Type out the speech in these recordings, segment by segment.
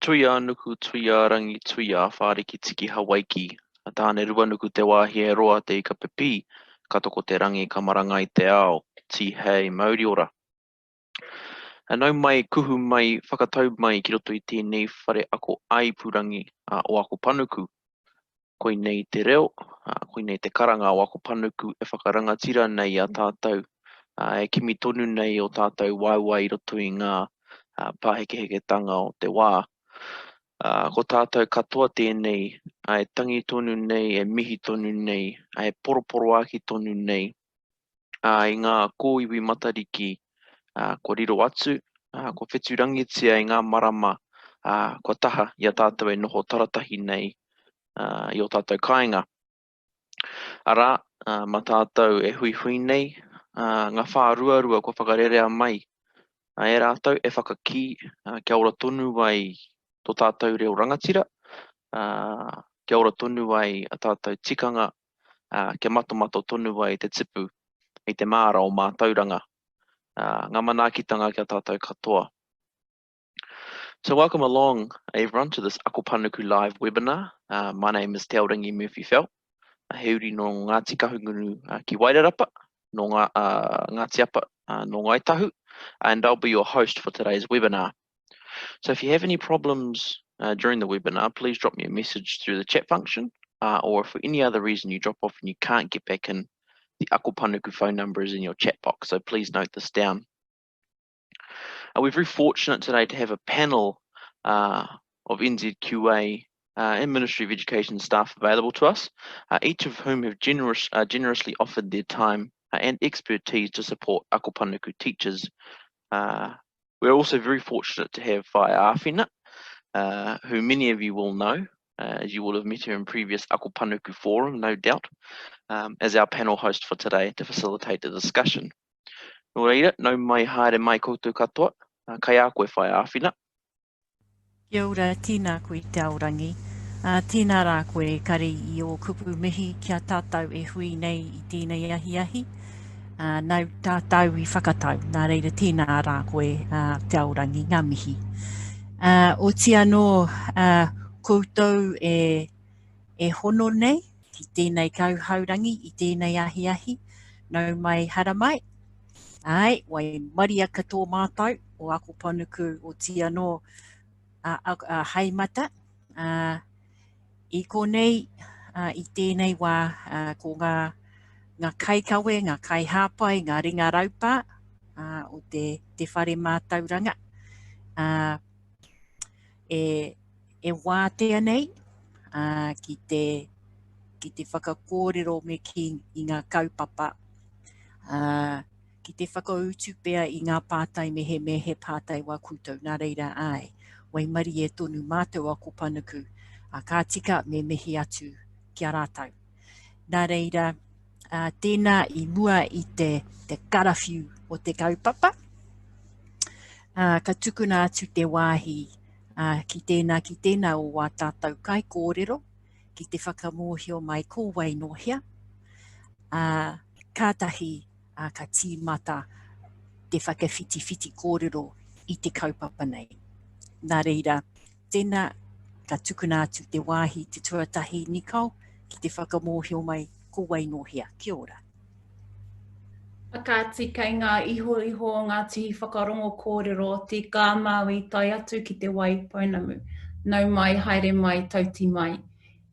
Tui-ā-nuku, tui-ā-rangi, tui-ā-whāriki tiki Hawaiki, a Tāne-ruanuku te wāhi e roa te ika pipī, ka toko te rangi, ka marangai te ao, tīhei mauri ora. A nau mai, kuhu mai, whakatau mai ki roto i tēnei whare ako ā-ipurangi o Ako Panuku. Koinei te reo, koinei te karanga o Ako Panuku e whakarangatira nei i a tātou, e kimi tonu nei o tātou waewae i roto i ngā pāhekeheketanga o te wā. Ko tātou katoa tēnei e tangi tonu nei, e mihi tonu nei, e poroporoāki tonu nei i ngā kōiwi Matariki kua riro atu, kua whetūrangitia i ngā marama kua taha i a tātou e noho taratahi nei i ō tātou kāinga. Arā, mā tātou e huihui nei ngā whāruarua kua whakarerea mai e rātou e whakakī kia ora tonu ai tō tātou reo rangatira, kia ora tonu ai a tātou tikanga kia matomato tonu ai te tipu i te māra o mātauranga, ngā manaakitanga ki a tātou katoa. So welcome along everyone to this Ako Panuku live webinar. Uh, my name is Te Aorangi Murphy Fell. He uri nō Ngāti Kahungunu uh, ki Wairarapa, nō Ngā, uh, Ngāti Apa, uh, nō Ngāi Tahu, and I'll be your host for today's webinar. So if you have any problems uh, during the webinar, please drop me a message through the chat function, uh, or if for any other reason you drop off and you can't get back in, the Ako Panuku phone number is in your chat box, so please note this down. Uh, we're very fortunate today to have a panel uh, of NZQA uh, and Ministry of Education staff available to us, uh, each of whom have generous, uh, generously offered their time uh, and expertise to support Ako Panuku teachers. Uh, we're also very fortunate to have Whaea Awhina, uh, who many of you will know, uh, as you will have met her in previous Ako Panuku forum, no doubt, um, as our panel host for today to facilitate the discussion. Nō reira, nau mai haere mai koutou katoa, kai a koe Whaea Awhina. Kia ora, tēnā koe Te Aorangi. Ā, tēnā rā koe Kari i ō kupu mihi ki a tātou e hui nei i tēnei ahiahi. Ā, nāu tātou i whakatau, nā reira tēnā rā koe ā, Te Aorangi, ngā mihi. Ā, oti anō ā, koutou e, e hono nei ki tēnei kauhaurangi i tēnei ahiahi, nau mai haramai. Āe, waimaria katoa mātou o Ako Panuku oti anō a, a, a Haimata. A, I konei, a, i tēnei wā, a, ko ngā, ngā kaikawe, ngā kaihāpai, ngā ringa raupā a, o te, te whare mātauranga. A, e, e wātea nei a, ki te, ki te whakakōrero me kī i ngā kaupapa, a, ki te whakautu pea i ngā pātai mehemea he pātai wā koutou, nā reira āe, waimarie tonu mātou a Kopanuku, a, ka tika me mihi atu ki a rātou. Nā reira, ā, tēnā i mua i te, te karawhiu o te kaupapa, ā, ka tukuna atu te wāhi ā, ki tēnā, ki tēnā o wā tātou kaikōrero, ki te whakamōhio mai ko wai nō hea, ā, kātahi ā, ka tīmata te whakawhitiwhiti kōrero i te kaupapa nei. Nā reira, tēnā, ka tukuna atu te wāhi te tuatahi Nikau ki te whakamōhio mai ko wai nō hea. Kia ora. Whakaati kei ngā ihoiho o ngā tihi whakarongo kōrero o Te Ika-a-Māui tae atu ki Te Wai Pounamu. Nau mai, haere mai, tauti mai.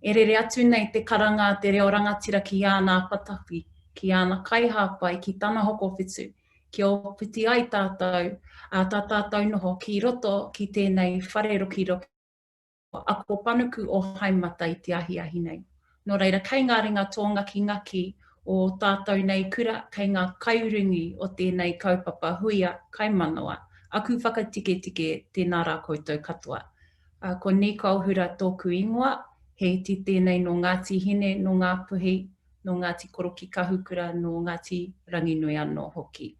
E rere atu nei te karanga a te reo rangatira ki āna apataki, ki āna kaihāpai, ki tana hokowhitu, kia ōpiti ai tātou, ā, tā tātou noho ki roto ki tēnei whare rokiroki ako panuku o Haemata i te ahiahi nei. Nō reira, kei ngā ringa tōngakingaki o tātou nei kura, kei ngā kaiurungi o tēnei kaupapa huia kaimanawa, aku whakatiketike, tēnā rā koutou katoa. Ko Nicole Hura tōku ingoa, he iti tēnei nō Ngāti Hine, nō Ngāpuhi, nō Ngāti Koroki Kahukura, nō Ngāti Ranginui anō hoki.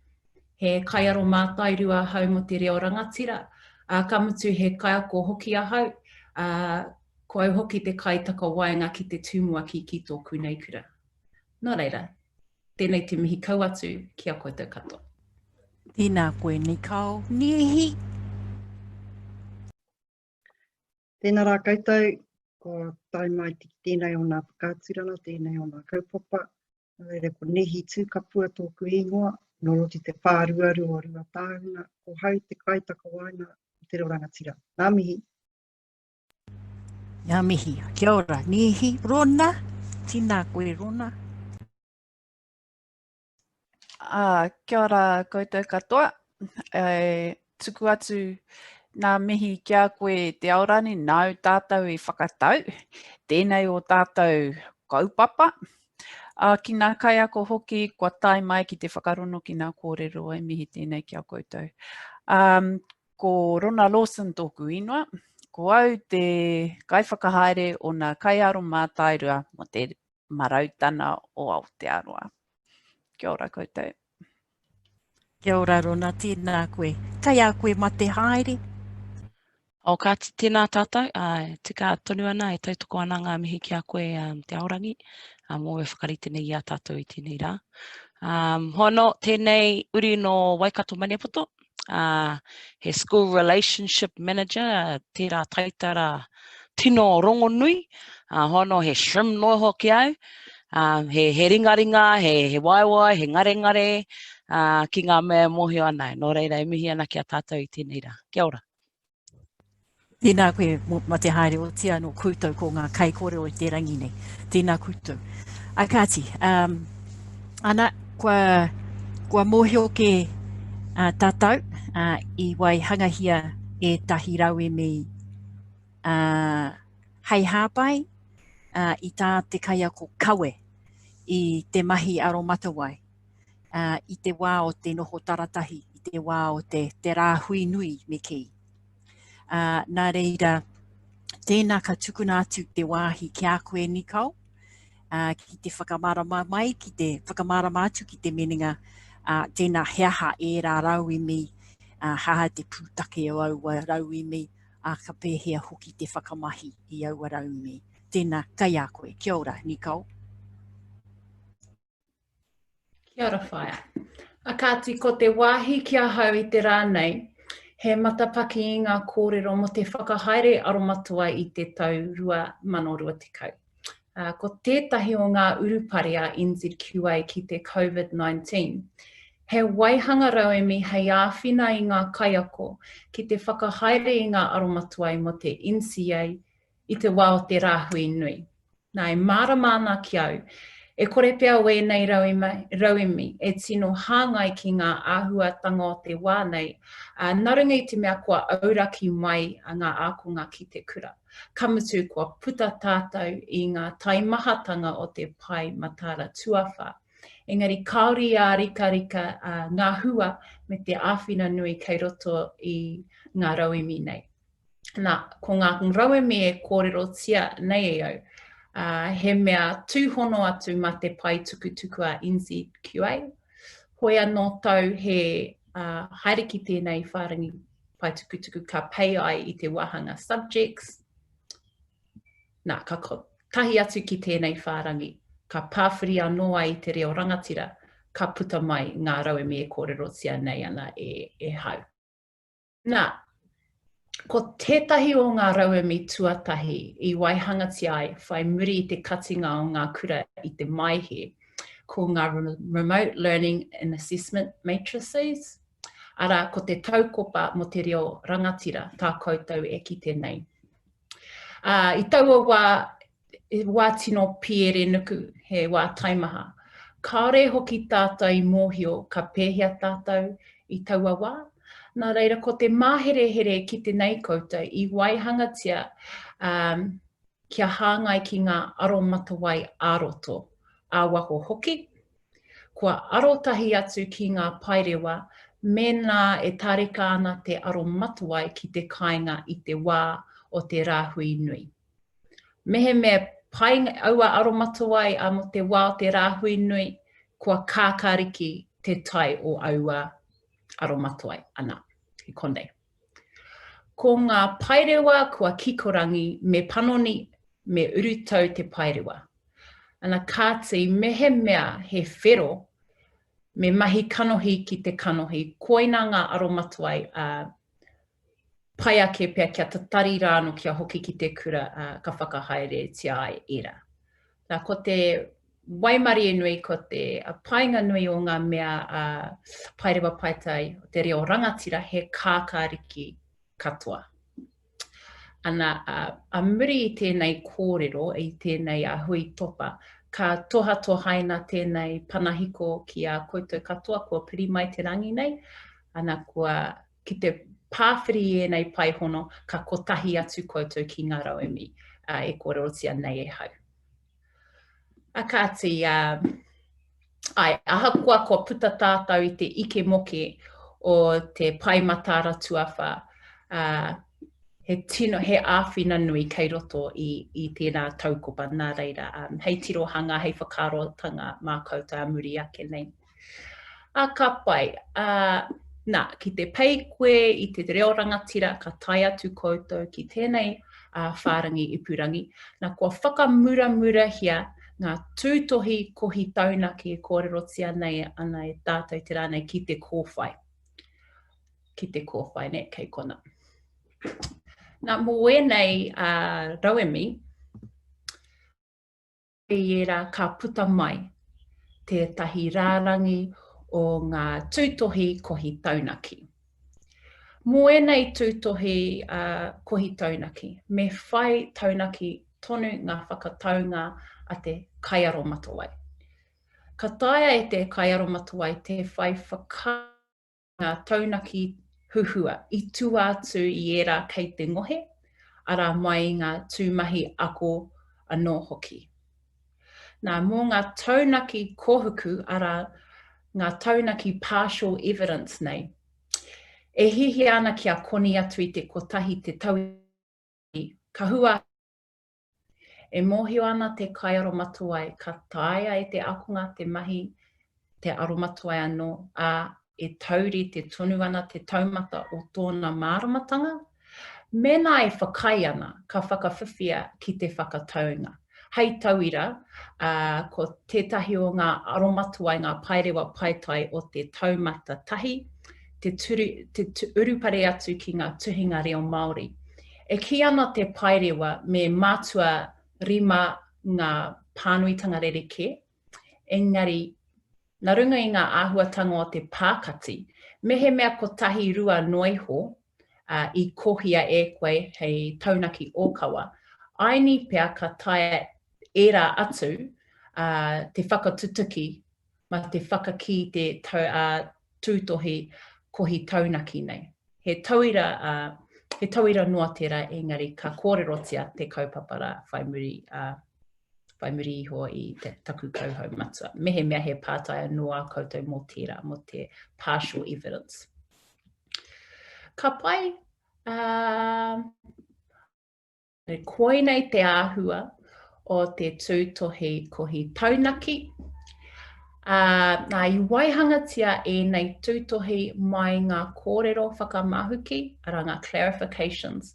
He kaiaromātairua ahau mō te reo rangatira, ā, ka mutu he kaiako hoki ahau, ā, ko au hoki te kaitakawaenga ki te tumuaki ki tōku nei kura. Nō reira, tēnei te mihi kau atu ki a koutou katoa. Tēnā koe Nicole. Nihi! Tēnā rā koutou, kua tae mai ki tēnei o nā whakaaturanga, tēnei o nā kaupapa. Nō reira, ko Nehi Tūkapua tōku ingoa, nō roto i te whāruarua o Ruatāhuna, ko hau te kaitakawaenga o te reo rangatira. Ngā mihi. Ngā mihi. Kia ora. Nihi, Rona. Tīnā koe, Rona. Uh, kia ora koutou katoa. E, tuku atu nā mihi ki a koe Te Aorani, nāu tātou i whakatau. Tēnei o tātou kaupapa. Uh, ki nā kaiako hoki kua tae mai ki te whakarono ki nā kōrero e mihi tēnei ki a koutou. Um, ko Rona Lawson tōku ingoa. Ko au te kaiwhakahaere o nā kaiaro mātairua mo te Marautana o Aotearoa. Kia ora koutou. Kia ora Rona, tēnā koe. Kei a koe mate haere? O kāti, tēnā tātou, ā, tika tonu ana, e tautoko ana ngā mihi ki a koe um, Te Aorangi, uh, mō e whakarite nei i a tātou i tēnei rā. Um, hoa nō, tēnei uri nō Waikato Maniapoto, uh, he School Relationship Manager, tērā taitara tino rongonui, uh, hoa nō he shrim noa hoki au, uh, he, he ringaringa, he, he waewae, he ngarengare, uh, ki ngā mea e mōhio ana. Nō reira e mihi ana ki a tātou i tēnei rā. Kia ora. Tēnā koe mō te haere otia nō koutou ko ngā kaikōrero i te rangi nei. Tēnā koutou. A kāti, um, ana, kua, kua mōhio ke uh, tātou uh, i waihangahia ētahi rauemi uh, hei hāpai uh, i tā te kaiako kawe i te mahi aromatawai uh, i te wā o te noho taratahi, i te wā o te, te rāhui nui me kī. Ā, nā reira, tēnā ka tukuna atu te wāhi ki a koe, Nicole, ā, ki te whakamārama mai, ki te whakamārama atu ki te minenga, ā, tēnā he aha ērā rauemi, ā, he aha te pūtake o aua rauemi, ā, ka pēhea hoki te whakamahi i aua rauemi. Tēnā, kei a koe. Kia ora, Nicole. Kia ora whaea. A kāti ko te wāhi ki ahau i te rā nei, he matapaki i ngā kōrero mō te whakahaere aromatawai i te tau 2020. Uh, ko tētahi o ngā urupare a NZQA ki te COVID-19, he waihanga rauemi hei āwhina i ngā kaiako ki te whakahaere i ngā aromatawai mō te NCA i te wā o te rāhui nui. Nā, e mārama ana ki au, e kore pea wēnei rauemi e tino hāngai ki ngā āhuatanga o te wā nei, ā, nā runga i te mea kua auraki mai ngā ākonga ki te kura. Ka mutu kua puta tātou i ngā taimahatanga o te pae mataara tuawhā. Engari kāore i ārikarika ngā hua me te āwhina nui kei roto i ngā rauemi nei. Nā, ko ngā rauemi e kōrerotia nei e au, ā, he mea tūhono atu mā te pae tukutuku a NZQA. Hoi anō tau he ā, haere ki tēnei whārangi pae tukutuku ka pei ai i te wāhanga subjects. Nā, ka tahi atu ki tēnei whārangi, ka pāwhiri anō ai i te reo rangatira, ka puta mai ngā rauemi e kōrerotia nei ana e, e hau. Nā, ko tētahi o ngā rauemi tuatahi i waihangatia ai whai muri i te katinga o ngā kura i te Maehe, ko ngā Remote Learning and Assessment Matrices, arā, ko te taukopa mō te reo rangatira tā koutou e kite nei. Ā, i taua wā, he wā tino piere nuku, he wā taimaha. Kāore hoki tātou i mōhio ka pēhea tātou i taua wā. Nā reira, ko te māherehere ki te nei koutou i waihangatia um, kia hāngai ki ngā aromatawai ā-roto, ā-waho hoki. Kua arotahi atu ki ngā paerewa mēnā e tareka ana te aromatawai ki te kāinga i te wā o te rāhui nui. Mehemea pai aua aromatawai a mo te wā o te rāhui nui, kua kākāriki te tae o aua aromatawai, ana, i konei. Ko ngā paerewa kua kikorangi me panoni, me urutau te paerewa. Ana kāti, mehemea he whero, me mahi kanohi ki te kanohi, koina ngā aromatawai a. Pai ake pea kia tatari rā anō kia hoki ki te kura, ā, ka whakahaeretia ai ērā. Nā, ko te waimarie nui, ko te painga nui o ngā mea a Paerewa Paetae, o te reo rangatira, he kākāriki katoa. Ana, a, a muri i tēnei kōrero, i tēnei a hui topa, ka tohatohaina tēnei panahiko ki a koutou katoa kua piri mai te rangi nei, ana kua ki te pāwhiri i ēnei paehono, ka kotahi atu koutou ki ngā rauemi uh, e kōrerotia nei e hau. A kāti, uh, ai, ahakoa kua puta tātou i te ike moke o te pae mataara tuawha, uh, he tino, he āwhina nui kei roto i, i tēnā taukopa, nā reira, um, hei tirohanga, hei whakaarotanga mā koutou a muri ake nei. A ka pai. A, nā, ki te pei koe i te reo rangatira, ka tae atu koutou ki tēnei a, whārangi ipurangi. Nā, kua whakamuramurahia ngā tūtohi kohi taunaki e kōrerotia nei ana e tātou te rā nei ki te kōwhai. Ki te kōwhai, ne, kei kona. Nā, mō ēnei uh, rauemi, I ērā ka puta mai tētahi rārangi o ngā tūtohi kohi taunaki. Mō ēnei tūtohi uh, kohi taunaki, me whai taunaki tonu ngā whakataunga a te kaiaromatawai. Ka taea e te kaiaromatawai te whai whakaaro ngā taunaki huhua i tua atu i ērā kei te ngohe, arā mai i ngā tūmahi ako anō hoki. Nā, mō ngā taunaki kohuku, arā, ngā taunaki partial evidence nei, e hiahia ana kia koni atu i te kotahi te tau ka hua E mōhio ana te kaiaromatawai ka taea e te ākonga te mahi te aromatawai anō, ā, e taurite tonu ana te taumata o tōna māramatanga. Mēnā e whakaae ana, ka whakawhiwhia ki te whakataunga. Hei tauira, ā, ko tētahi o ngā aromatawai, ngā paerewa paetae o te taumata tahi, te, turu, te urupare atu ki ngā tuhinga reo Māori. E kī ana te paerewa me mātua rima ngā pānuitanga rerekē, engari, nā runga i ngā āhuatanga o te pākati, mehemea kotahi rua noa iho uh, i kohia e koe hei taunaki ōkawa, aini pea ka taea ērā atu uh, te whakatutuki ma te whakakī te tau, uh, tūtohi kohi taunaki nei. He tauira, uh, he tauira noa tērā, engari ka kōrerotia te kaupapa rā whai muri, uh, whai muri iho i te, taku kauhau matua. Mehemea he pātai anō a koutou mō tērā, mō te partial evidence. Ka pai, uh, Koinei te āhua o te tūtohi kohi taunaki. Ā, nā, i waihangatia ēnei tūtohi mai ngā kōrero whakamahuki, arā ngā clarifications,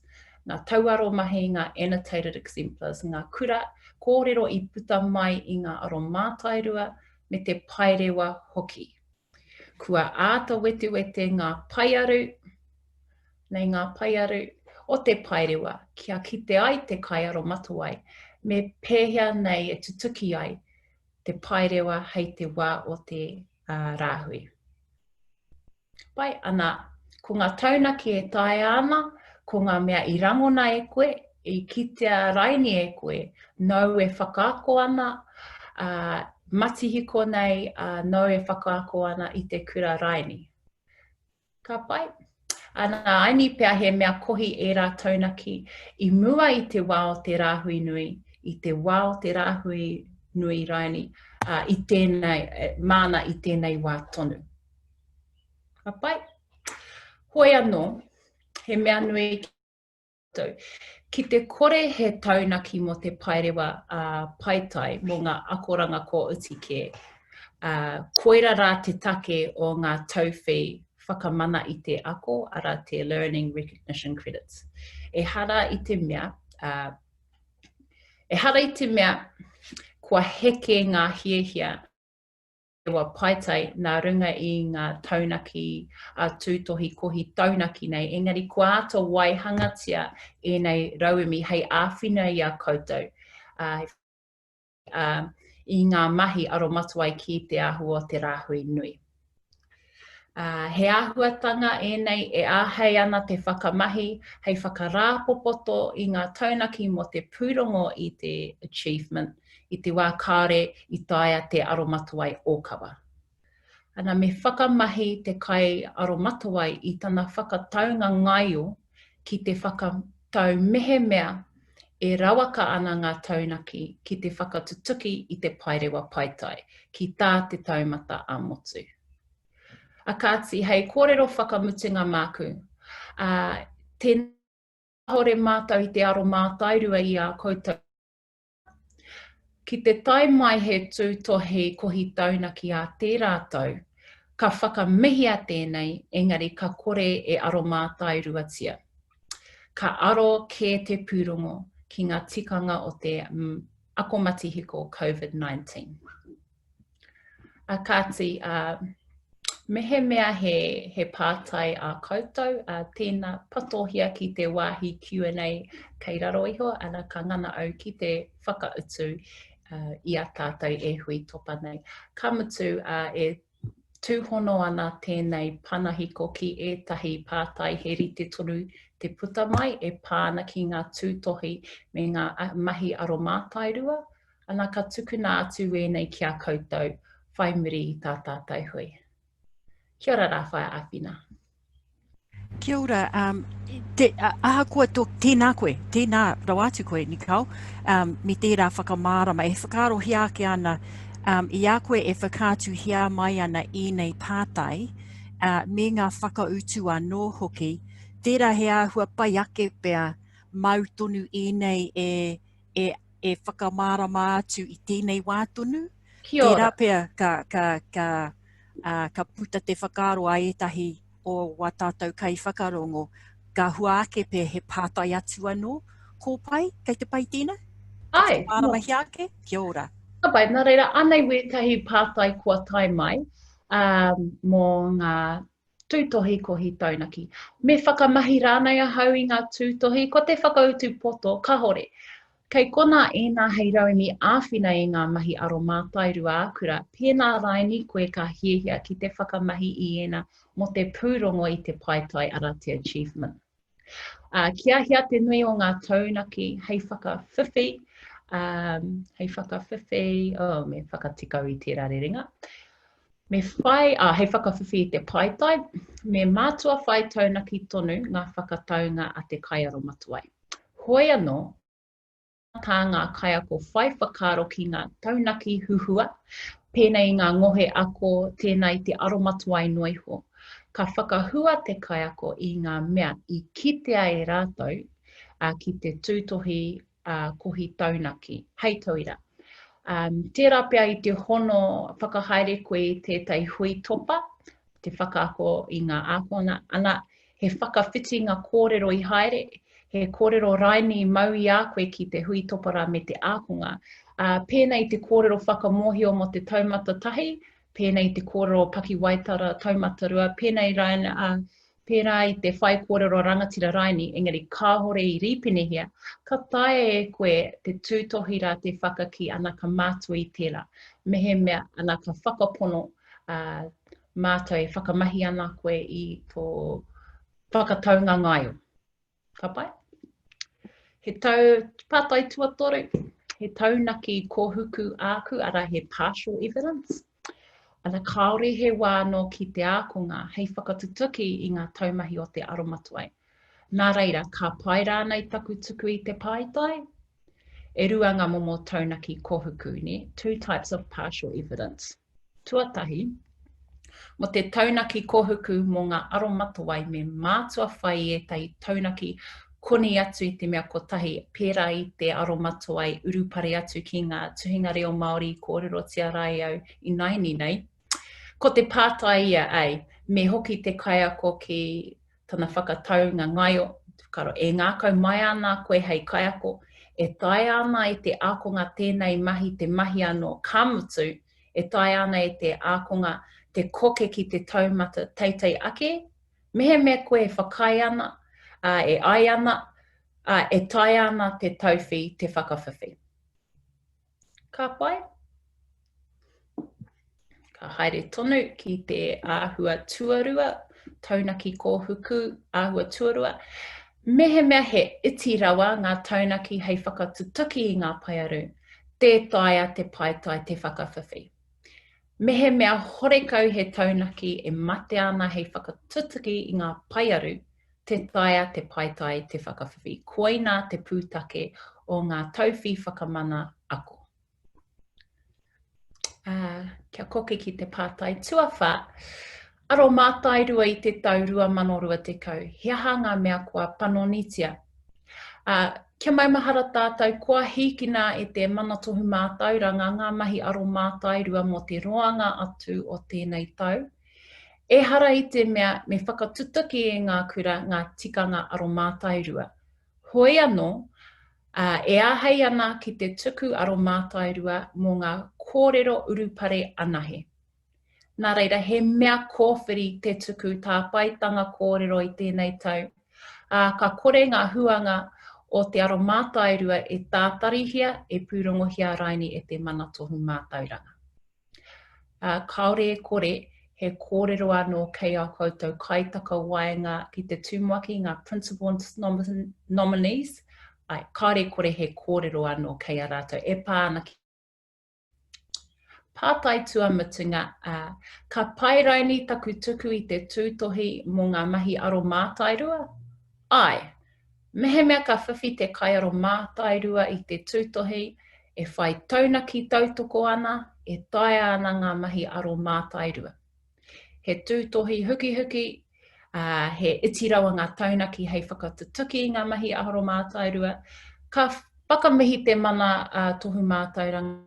ngā tauaro mahi, ngā annotated exemplars, ngā kura kōrero i puta mai i ngā aromātairua me te paerewa hoki. Kua āta wetewete ngā paearu, nei ngā paearu, o te paerewa kia kite ai te kaiaromatawai me pēhea nei e tutuki ai te paerewa hei te wā o te uh, rāhui. Pai, ana, ko ngā taunaki e taea ana, ko ngā mea i rangona e koe, i kitea raini e koe, nōu e whakaako ana, ā, matihiko nei, ā, nōu e whakaako ana i te kura raini. Ka pai. Ana, aini pea he mea kohi ērā taunaki i mua i te wā o te rāhui nui, i te wā o te rāhui nui raini, ā, i tēnei, māna i tēnei wā tonu. Ka pai. Hoi anō, he mea nui ki koutou. Ki te kore he taunaki mō te paerewa a paetae mō ngā akoranga kua oti kē, ā, koira rā te take o ngā tauwhi whakamana i te ako, arā te Learning Recognition Credits. Ehara i te mea, ā, ehara i te mea kua heke ngā hiahia. Rewa Paetae nā runga i ngā taunaki a tūtohi kohi taunaki nei, engari kua āta waihangatia ēnei rauemi hei āwhina i a koutou i ngā mahi aromatawai ki te āhua o te rāhui nui. He āhuatanga ēnei e āhei ana te whakamahi hei whakarāpopoto i ngā taunaki mō te pūrongo i te achievement i te wā kāore i taea te aromatawai ōkawa. Ana, me whakamahi te kaiaromatawai i tana whakataunga ngaio ki te whakatau mehemea e rawaka ana ngā taunaki ki te whakatutuki i te paerewa paetae ki tā te taumata ā-motu. A kāti, hei kōrero whakamutunga māku, ā, tēnā kāore mātou i te aromātairua i ā koutou Ki te tae mai he tūtohi kohi taunaki ā tērā tau, ka whakamihia tēnei engari ka kore e aromātairuatia. Ka aro kē te pūrongo ki ngā tikanga o te ako matihiko COVID-19. A kāti, ā, mehemea he, he pātai ā koutou, ā, tēnā, patohia ki te wāhi Q&A kei raro iho, ana ka ngana au ki te whakautu ā, i a tātou e hui topa nei. Ka mutu, ā, e tūhono ana tēnei panahiko ki ētahi pātai he rite tonu te puta mai e pā ana ki ngā tūtohi me ngā mahi aromātairua, Ana ka tukuna atu wēnei ki a koutou whai muri i tā tātou hui. Kia ora rā Whaea Awhina. Kia ora, um, te, ahakoa tō, tēnā koe, tēnā rawa atu koe, Nicole, um, me tērā whakamārama, e whakaarohia ake ana, um, i a koe e whakaatuhia mai ana ēnei pātai, uh, me ngā whakautu anō hoki, tērā he āhua pai ake pea mau tonu ēnei e, e, e whakamārama atu i tēnei wā tonu. Kia ora. Tērā pea ka, ka, ka, uh, ka puta te whakaaro a ētahi o wā tātou kaiwhakarongo, ka hua ake pea he pātai atu anō. Ko pai? Kei te pai tēnā? Ai. Māramahia ake? Kia ora. Ka pai, nā reira, anei wētahi pātai kua tae mai um, mō ngā Tūtohi kohi taunaki. Me whakamahi rānei ahau i ngā tūtohi? Ko te whakautu poto, kahore. Kei konā ēnā hei rauemi āwhina i ngā mahi aromātairua ā-kura, pēnā raini koe ka hiahia ki te whakamahi i ēnā mō te pūrongo i te paetae arā te achievement. Ā, kia hea te nui o ngā taunaki hei whakawhiwhi, um, hei whakawhiwhi, oh, me whakatikau i tērā rerenga. Me whai, ā, hei whakawhiwhi i te paetae, me mātua whai taunaki tonu ngā whakataunga a te kaiaromatawai. Hoi anō, tā ngā kaiako whai whakaaro ki ngā taunaki huhua, pēnei i ngā ngohe ako, tēnā i te aromatawai noa iho. Ka whakahua te kaiako i ngā mea i kitea e rātou ki te tūtohi kohi taunaki. Hei tauira, tērā pea i te hono whakahaere koe i tētahi hui topa, te whakaako i ngā ākonga, ana, he whakawhitinga kōrero i haere, he kōrero raini i mau i a koe ki te hui toparā me te ākonga. Ā, pēnei i te kōrero whakamōhio mō te taumata tahi, pēnei i te kōrero pakiwaitara taumata rua, pēnei raini, ā, pērā i te whaikōrero rangatira raini, engari kāore i rīpenehia, ka taea e koe te tūtohi rā te whakakī ana ka mātua i tērā, mehemea ana ka whakapono, ā, mātou e whakamahi ana koe i tō whakataunga ngaio. Ka pai? He tau, pātai tuatoru, he taunaki kōhuku āku, arā he partial evidence. Ana kāore he wā anō ki te ākonga hei whakatutuki i ngā taumahi o te aromatawai. Nā reira, ka pai rānei taku tuku i te paetae? E rua ngā momo taunaki kōhuku, nē? Two types of partial evidence. Tuatahi, mō te taunaki kohuku mō ngā aromatawai me mātua whai i ētahi taunaki koni atu i te mea kotahi, pērā i te aromatawai urupare atu ki ngā tuhinga reo Māori i kōrerotia rā e au ināianei nei. Ko te pātai ia, ai, me hoki te kaiako ki tana whakataunga ngaio, whakaaro, e ngākau mai ana koe hei kaiako, e taea ana e te ākonga tēnei mahi te mahi anō, ka mutu, E taea ana e te ākonga te koke ki te taumata teitei ake, mehemea koe e whakaae ana, ā, e ai ana, ā, e taea ana te tauwhi te whakawhiwhi. Ka pai. Ka haere tonu ki te āhua tuarua, taunaki kōhuku, āhua tuarua. Mehemea he iti rawa ngā taunaki hei whakatutuki i ngā paearu, tē taea te paetae te whakawhiwhi. Mehemea horekau he taunaki e matea ana hei whakatutuki i ngā paearu, tē taea te paetae te whakawhiwhi. Koinā te pūtake o ngā tauwhi whakamana ako. Ā, kia koke ki te pātai tuawhā, aro mātairua i te tau 2020, he aha ngā mea kua panonitia? Ā, kia maumahara tātou, kua hīkina e te Mana Tohu Mātauranga ngā mahi aro mātairua mō te roanga atu o tēnei tau. Ehara i te mea me whakatutuki e ngā kura ngā tikanga aromātairua. Hoi anō, ā, e āhei ana ki te tuku aromātairua mō ngā kōrero urupare anahe. Nā reira, he mea kōwhiri te tuku tāpaetanga kōrero i tēnei tau, ā, ka kore ngā huanga o te aromātairua e tātarihia, e pūrongohia raini e te Mana Tohu Mātauranga. Ā, kāore e kore, he kōrero anō kei ā koutou kaitakawaenga ki te tumuaki, ngā principal nominees, āe, kāore e kore he kōrero anō kei a rātou e pā ana ki Pātai tuamutunga, ā, ka pai raini taku tuku i te tūtohi mō ngā mahi aromātairua? Āe, Mehemea ka whiwhi te kaiaromātairua i te tūtohi e whai taunaki tautoko ana, e taea ana ngā mahi aromātairua. He tūtohi hukihuki, ā, he iti rawa ngā taunaki hei whakatutuki i ngā mahi aromātairua. Ka whakamihi te Mana Tohu Mātauranga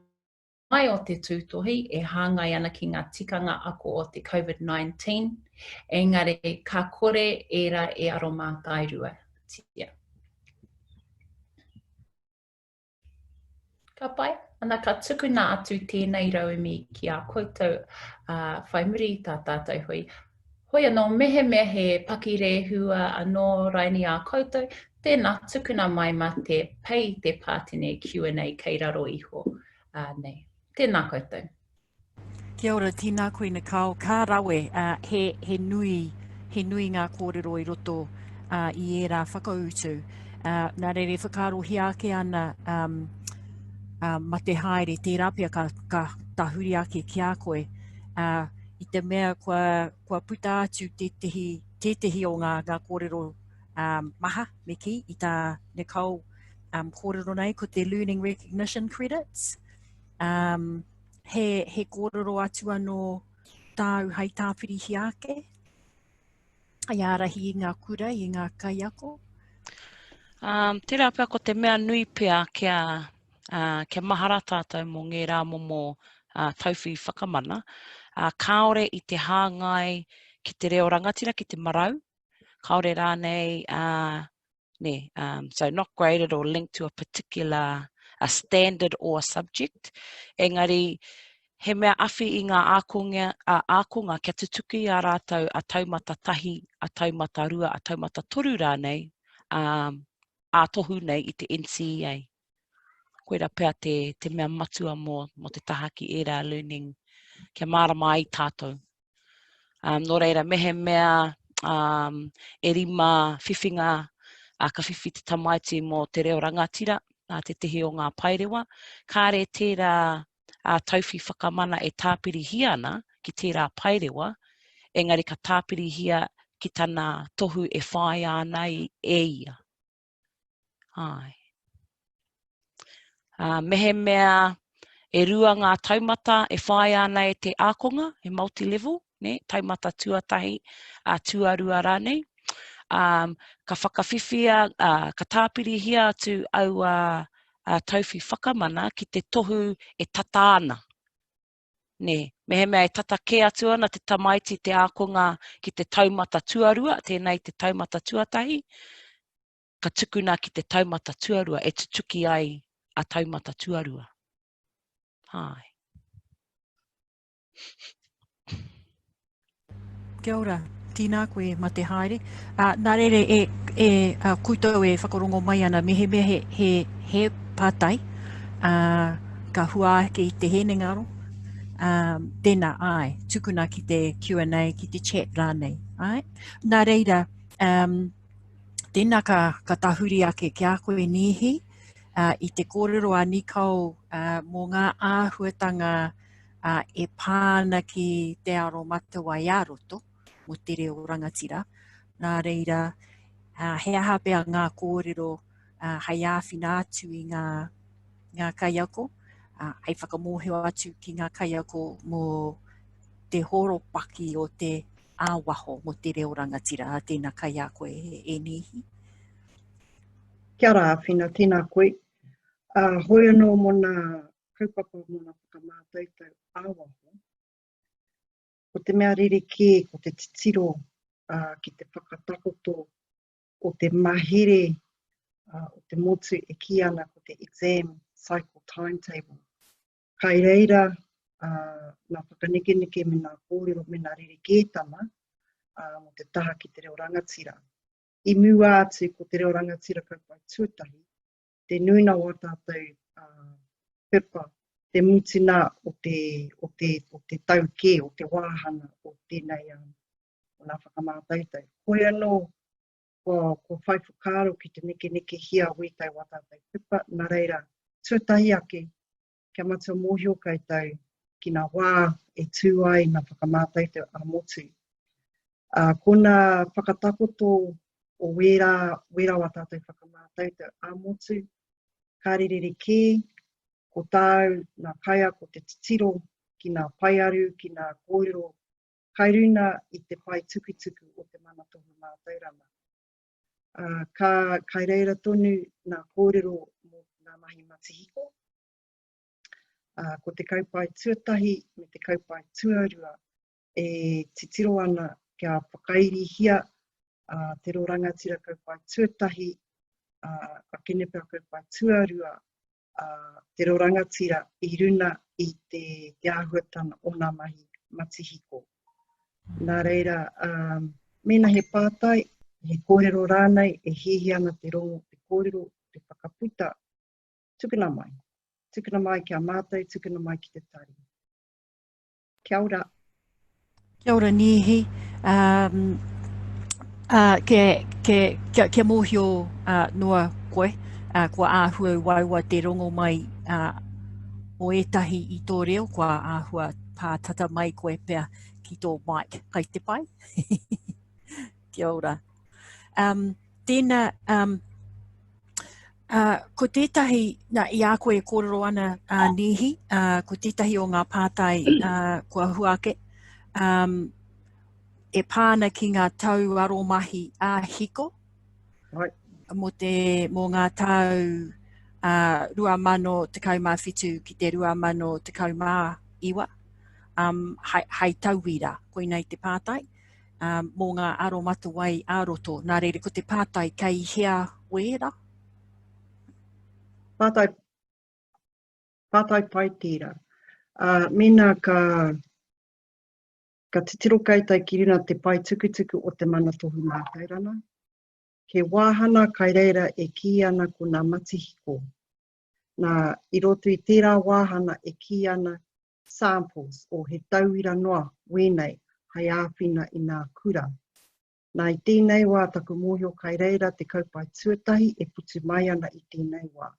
mai o te tūtohi e hāngai ana ki ngā tikanga ako o te Covid-19, engari ka kore ērā e aromātairuatia. Ka pai. Ana ka tukuna atu tēnei rauemi ki a koutou uh, whai muri i tā tātou hui. Hoi anō, mehemea he pakirehua anō raini a koutou, tēnā tukuna mai mā te pei te pātene Q&A kei raro iho uh, nei. Tēnā koutou. Kia ora, tēnā koe Nicole. Ka rawe, uh, he, he, nui, he nui ngā kōrero i roto uh, i ērā whakautu. Uh, nā reira e whakaarohia ake ana um, uh, mate haere, tērā pea ka, ka tahuri ake ki a koe. Uh, i te mea kua, kua puta atu tētehi, tētehi o ngā, ngā kōrero um, maha, me kī, i tā Nicole um, kōrero nei, ko te Learning Recognition Credits. Um, he, he kōrero atu anō tāu hai tāpirihia ake, hai ārahi i ngā kura, i ngā kaiako? Um, tērā pea ko te mea nui pea kia, uh, kia mahara tātou mō ngērā momo uh, tauwhi whakamana, uh, kāore i te hāngai ki te reo rangatira, ki te marau, kāore rānei, uh, nē, um, so not graded or linked to a particular a standard or a subject, engari he mea awhi i ngā ākonga, a, ākonga kia tutuki i a rātou a taumata tahi, a taumata rua, a taumata toru rānei, um, ā-tohu nei i te NCEA. Koira pea te, te mea matua mō, mō te taha ki ērā learning, kia mārama ai tātou. Um, nō reira, mehemea um, e rima whiwhinga uh, ka whiwhi te tamaiti mō te reo rangatira, uh, tētehi o ngā paerewa, kāre tērā uh, tauwhi whakamana e tāpirihia ana ki tērā paerewa, engari ka tāpirihia ki tana tohu e whāia ana i, e ia. Āe. Ā, mehemea e rua ngā taumata e whāia ana e te ākonga, he multi-level, nē, taumata tuatahi, ā, tuarua rānei, ā, ka whakawhiwhia, ā, ka tāpirihia atu aua ā, tauwhi whakamana ki te tohu e tata ana. Nē, mehemea e tata kē atu ana te tamaiti, te ākonga ki te taumata tuarua, tēnā i te taumata tuatahi, ka tukuna ki te taumata tuarua e tutuki ai a taumata tuarua. Āe. Kia ora, tēnā koe mate haere. Uh, nā reira e, e uh, koutou e whakarongo mai ana mehemea he, he, he pātai, uh, ka hua ake i te hēnengaro, um, tēnā ai, tukuna ki te Q&A, ki te chat rānei. Ai? Nā reira, um, tēnā ka, ka tahuri ake ki a koe Nīhi, uh, i te kōrero a Nikau uh, mō ngā āhuatanga uh, e pā ana ki te aro matawai ā-roto mō te reo rangatira. Nā reira, uh, he aha pea ngā kōrero uh, hei āwhina atu i ngā, ngā kaiako, uh, hei whakamōhio atu ki ngā kaiako mō te horopaki o te ā-waho mō te reo rangatira. Tēnā kai a koe e, e Nīhi. Kia ora Āwhina, tēnā koe. Uh, hoi anō mō nā kaupapa mō ngā whakamātautau ā-waho, ko te mea rerekē ko te titiro uh, ki te whakatakoto o te mahere uh, o te motu e kī ana ko te exam cycle timetable. Kai reira uh, ngā whakanekeneke me ngā kōrero me ngā rerekētanga uh, mō te taha ki te reo rangatira. I mua atu ko te reo rangatira kaupae tuatahi, te nuina o ā tātou uh, pepa, te mutunga o te, o te, o te tau kē, o te wāhanga o tēnei um, o ngā whakamātautau. Hoi anō, kua, kua whai whakaaro ki te nekenekehia wētai o ā tātou pepa, nā reira, tuatahi ake, kia matua mōhio koutou ki ngā wā e tū ai ngā whakamātautau ā-motu. Ā, ko ngā whakatakoto o wērā, wērā o ā tātou whakamātautau ā-motu, ka rererekē, ko tāu, ngā kaiako te titiro ki ngā paearu, ki ngā kōrero kai runa i te pae tukutuku o te Mana Tohu Mātauranga. Ā, ka, kai reira tonu ngā kōrero mō ngā mahi matihiko, ā, ko te kaupae tuatahi me te kaupae tuarua e titiro ana kia whakairihia ā, te reo rangatira kaupae tuatahi, ā, a Kenepea kaupae tuarua, ā, te reo rangatira i runa i te, te āhuatanga o ngā mahi matihiko. Nā reira, ā, mēnā he pātai, he kōrero rānei e hiahia ana te rongo, te kōrero, te whakaputa, tukuna mai. Tukuna mai ki a mātou, tukuna mai ki te tari. Kia ora. Kia ora Nīhi. Um, uh, ke, ke, kia, kia mōhio uh, noa koe, uh, kua āhua uaua te rongo mai uh, o ētahi i tō reo, kua āhua pātata mai koe pea ki tō mic. Kai te pai? Kia ora. Um, tēnā, um, uh, ko tētahi, nā, i a koe e kōrero ana a uh, Nīhi, uh, ko tētahi o ngā pātai uh, kua hua ake, um, e pā ana ki ngā tau aromahi ā-hiko, right. mō, te, mō ngā tau uh, 2017 ki te 2019, um, hai, hai tauira, koinei te pātai um, mō ngā aromatawai ā-roto. Nā reira, ko te pātai kei hea wēra? Pātai, pātai pai tērā. Uh, mēnā ka, ka titiro koutou ki runa te pae tukutuku o te Mana Tohu Mātauranga, he wāhana kai reira e kī ana ko nā matihiko. Nā, i roto i tērā wāhana e kī ana samples o he tauira noa wēnei hai āwhina i nā kura. Nā i tēnei wā taku mōhio kai reira te kaupae tuatahi e putu mai ana i tēnei wā.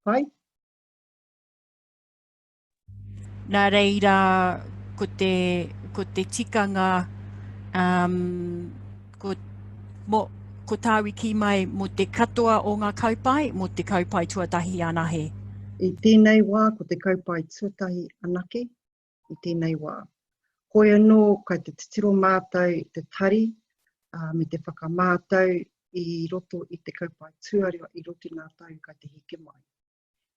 Pai? Nā reira, ko te, ko te tikanga, um, ko, mo, ko tāu i kī mai mō te katoa o ngā kaupae, mō te kaupae tuatahi anahe? I tēnei wā, ko te kaupae tuatahi anake i tēnei wā. Hoi anō, kai te titiro mātou i te tari uh, me te whakamātau i roto i te kaupae tuarua i roto i ngā tau kai te heke mai.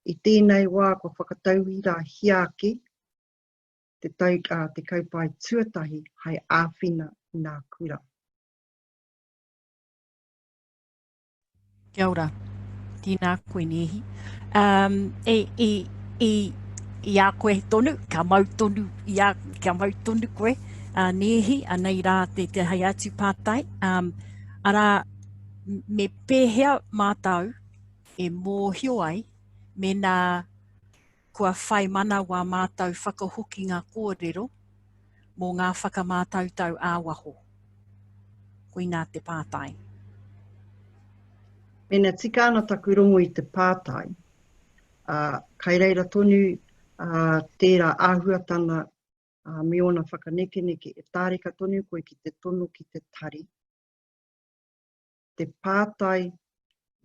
I tēnei wā kua whakatauirahia ake te tau, uh, te kaupae tuatahi hai āwhina i ngā kura. Kia ora. Tēnā koe, Nēhi. Um, e, e, e, i a koe tonu, ka mau tonu i a, kia mau tonu koe, uh, nēhi, anei rā te, te hei atu pātai. Um, arā, me pēhea mātou e mōhio ai mēnā kua whai mana wā mātou whakahokinga kōrero mō ngā whakamātautau ā-waho? Koinā te pātai. Mēnā tika ana taku rongo i te pātai, ā, kai reira tonu ā, tērā āhuatana ā, me ōna whakanekeneke e tāreka tonu koe ki te tono ki te tari, te pātai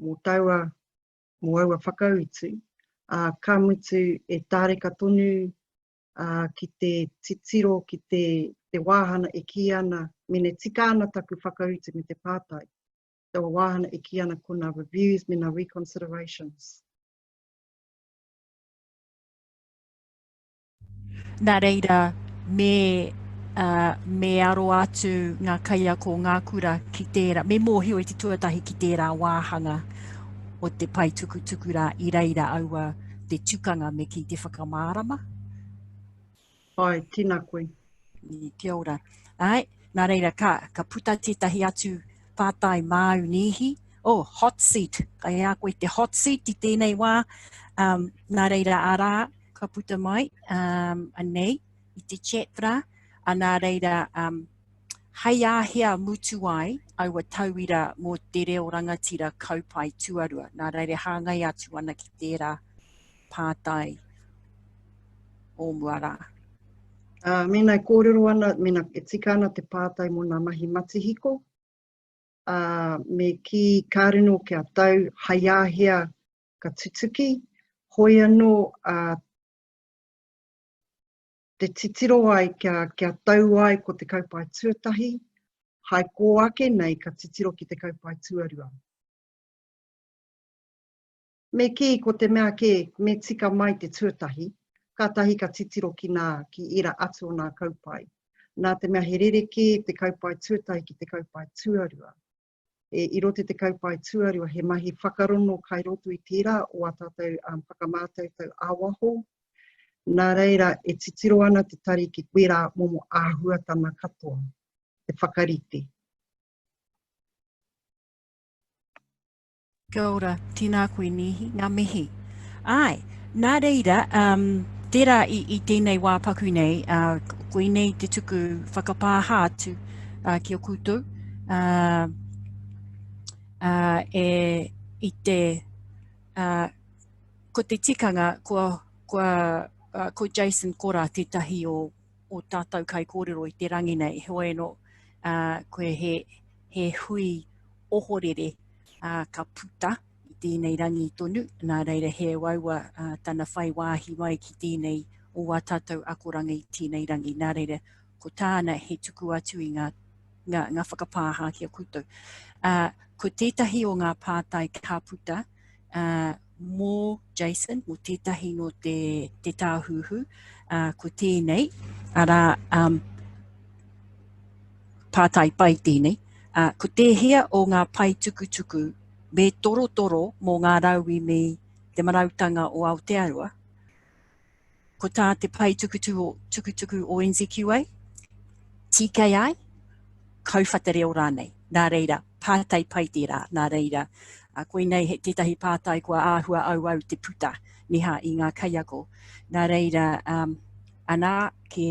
mō taua, mō aua whakautu, ā, ka mutu e tāreka tonu ā, ki te titiro ki te, te wāhana e kī ana, mene tika ana taku whakautu me te pātai. Taua wāhana e kī ana ko ngā reviews me ngā reconsiderations. Nā reira, me, uh, me aro atu ngā kaiako o ngā kura ki tērā, me mōhio i te tuatahi ki tērā wāhanga o te pae tukutuku rā i reira aua te tukanga me ki te whakamārama. Ai, tēnā koe. Kia ora. Ai, nā reira, ka, ka puta tētahi atu pātai māu nīhi. Oh, hot seat. Kai a koe te hot seat i tēnei wā. Um, nā reira, arā, ka puta mai, um, anei, i te chat rā. A nā reira, um, hei āhea mutu ai aua tauira mō te reo rangatira kaupae tuarua. Nā reira, hāngai atu ana ki tērā pātai o mua rā. Uh, mēnā e kōrero ana, mēnā e tika ana te pātai mō ngā mahi matihiko, uh, me kī kāre nō kia tau hai āhea ka tutuki, hoi anō uh, te titiro ai kia, kia tau ai ko te kaupae tuatahi, hai kō ake nei ka titiro ki te kaupae tuarua. Me kī, ko te mea kē, me tika mai te tuatahi, kātahi ka titiro ki nā, ki ērā atu o nā kaupae. Nā te mea he rerekē te kaupae tuatahi ki te kaupae tuarua. E, i roto i te kaupae tuarua, he mahi whakarono kai roto i tērā o ā tātou um, whakamātautau ā-waho. Nā reira, e titiro ana te tari ki wērā momo āhuatanga katoa, te whakarite. Kia ora, tēnā koe Nihi, ngā mihi. Āe, nā reira, um, tērā i, i tēnei wā paku nei, uh, koinei te tuku whakapāha atu uh, ki a koutou, uh, uh, e, i te, uh, ko te tikanga, kua, kua, uh, ko Jason Kora tētahi o, o tātou kaikōrero i te rangi nei, heoi anō, uh, koe he, he hui ohorere uh, ka puta i tēnei rangi tonu, nā reira he uaua uh, tana whai wāhi mai ki tēnei o wā tātou akoranga i tēnei rangi. Nā reira, ko tāna he tuku atu i ngā, ngā, ngā whakapāha ki a koutou. Uh, ko tētahi o ngā pātai ka puta, uh, mō Jason, mō tētahi nō te, te tāhuhu, uh, ko tēnei, arā, um, pātai pai tēnei, uh, ko tēhea o ngā pae tukutuku me torotoro mō ngā rauemi te marautanga o Aotearoa, ko tā te pae tukutuku, tukutuku o NZQA, TKI, kauwhata reo rānei. Nā reira, pātai pai tērā, nā reira, a, koinei he tētahi pātai kua āhua auau te puta, neha, i ngā kaiako. Nā reira, um, anā, ke,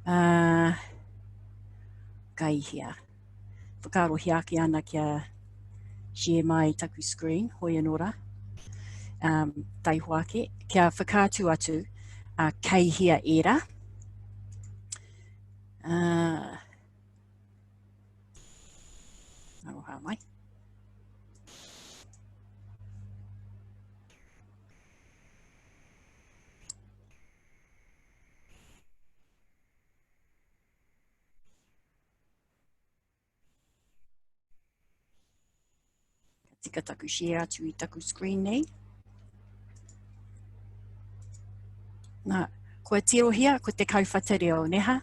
uh, kai hea. Whakaarohia ake ana kia share mai taku screen, hoi anō rā. Um, taihoa ake, kia whakaatu atu uh, kei hea ērā. Uh, aroha mai. Tika taku share atu i taku screen nei. Nā, kua tirohia ko te kauwhata reo, neha?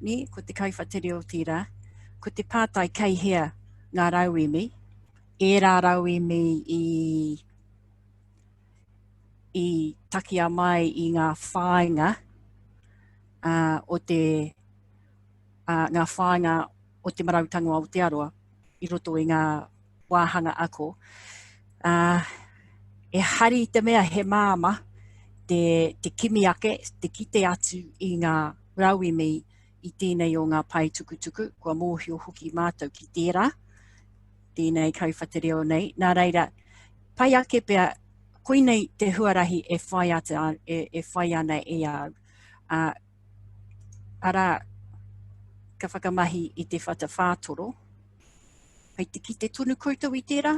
Nē, ko te kauwhata reo tērā. Ko te pātai kei hea ngā rauemi, ērā rauemi i... i takia mai i ngā whāinga uh, o te uh, ngā whāinga o te marautanga o Aotearoa i roto i ngā wāhanga ako. Uh, e hari te mea he māma te, te kimi ake, te kite atu i ngā rauemi i tēnei o ngā pae tukutuku, kua mōhio hoki mātou ki tērā, tēnei kauwhata reo nei. Nā reira, pai ake pea, koinei te huarahi e whai, ata, e, e whai ana e au. Uh, arā, ka whakamahi i te whata whātoro. Hei te kite tonu koutou i tērā?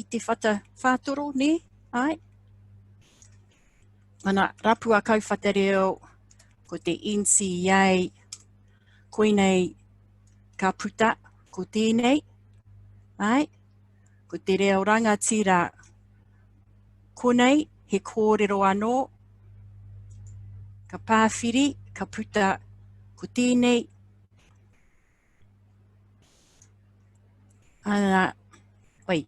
I te whata whātoro, nē? Ai? Ana, rapua kauwhata reo, ko te NCEA, koinei ka puta, ko tēnei, ai? Ko te reo rangatira, konei he kōrero anō, ka pāwhiri, ka puta ko tēnei. Ana, oi.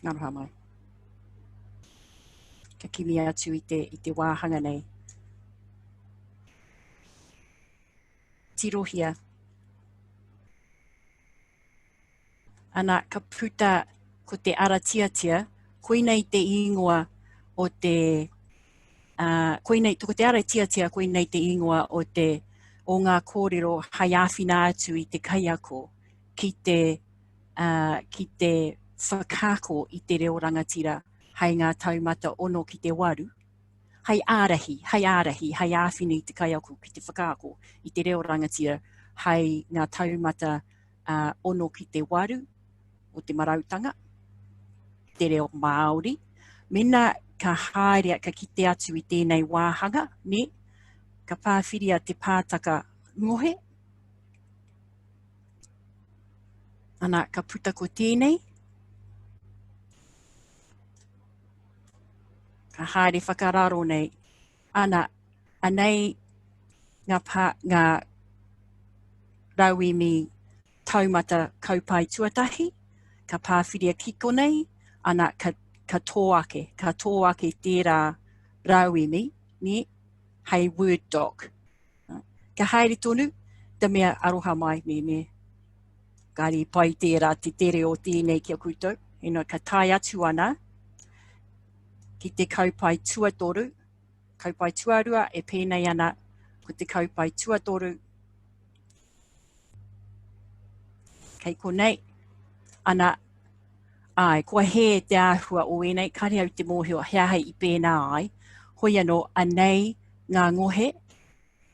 Aroha mai. Ka kimi atu i te, i te wāhanga nei. Tirohia. Ana, ka puta ko te ara tiatia, koinei te ingoa o te, uh, koinei, ko te ara tiatia, koinei te ingoa o te, o ngā kōrero hai āwhina atu i te kaiako ki te uh, ki te whakaako i te reo rangatira hei ngā taumata ono ki te waru, hei ārahi, hei ārahi, hei āwhina i te kaiako ki te whakaako i te reo rangatira hei ngā taumata uh, ono ki te waru o te marautanga, te reo Māori. Mena ka haere, ka kite atu i tēnei wāhanga, ne, ka pāwhiria te pātaka ngohe, Ana, ka puta ko tēnei. Ka haere whakararo nei. Ana, anei ngā, pā, ngā rauemi taumata kaupae tuatahi, ka pāwhiria ki konei, ana, ka, ka tō ake, ka tō ake tērā rauemi, ne, hei Word doc. Ka haere tonu, te mea aroha mai, me me. Kāri pai tērā te tere o tēnei ki a koutou. Ina ka tae atu ana ki te kaupae tuatoru, kaupae tuarua e pēnei ana ko te kaupae tuatoru kei konei, ana, āe, kua hē te āhua o ēnei, kāre au te mōhio he aha i pēnā ai, hoi anō, anei ngā ngohe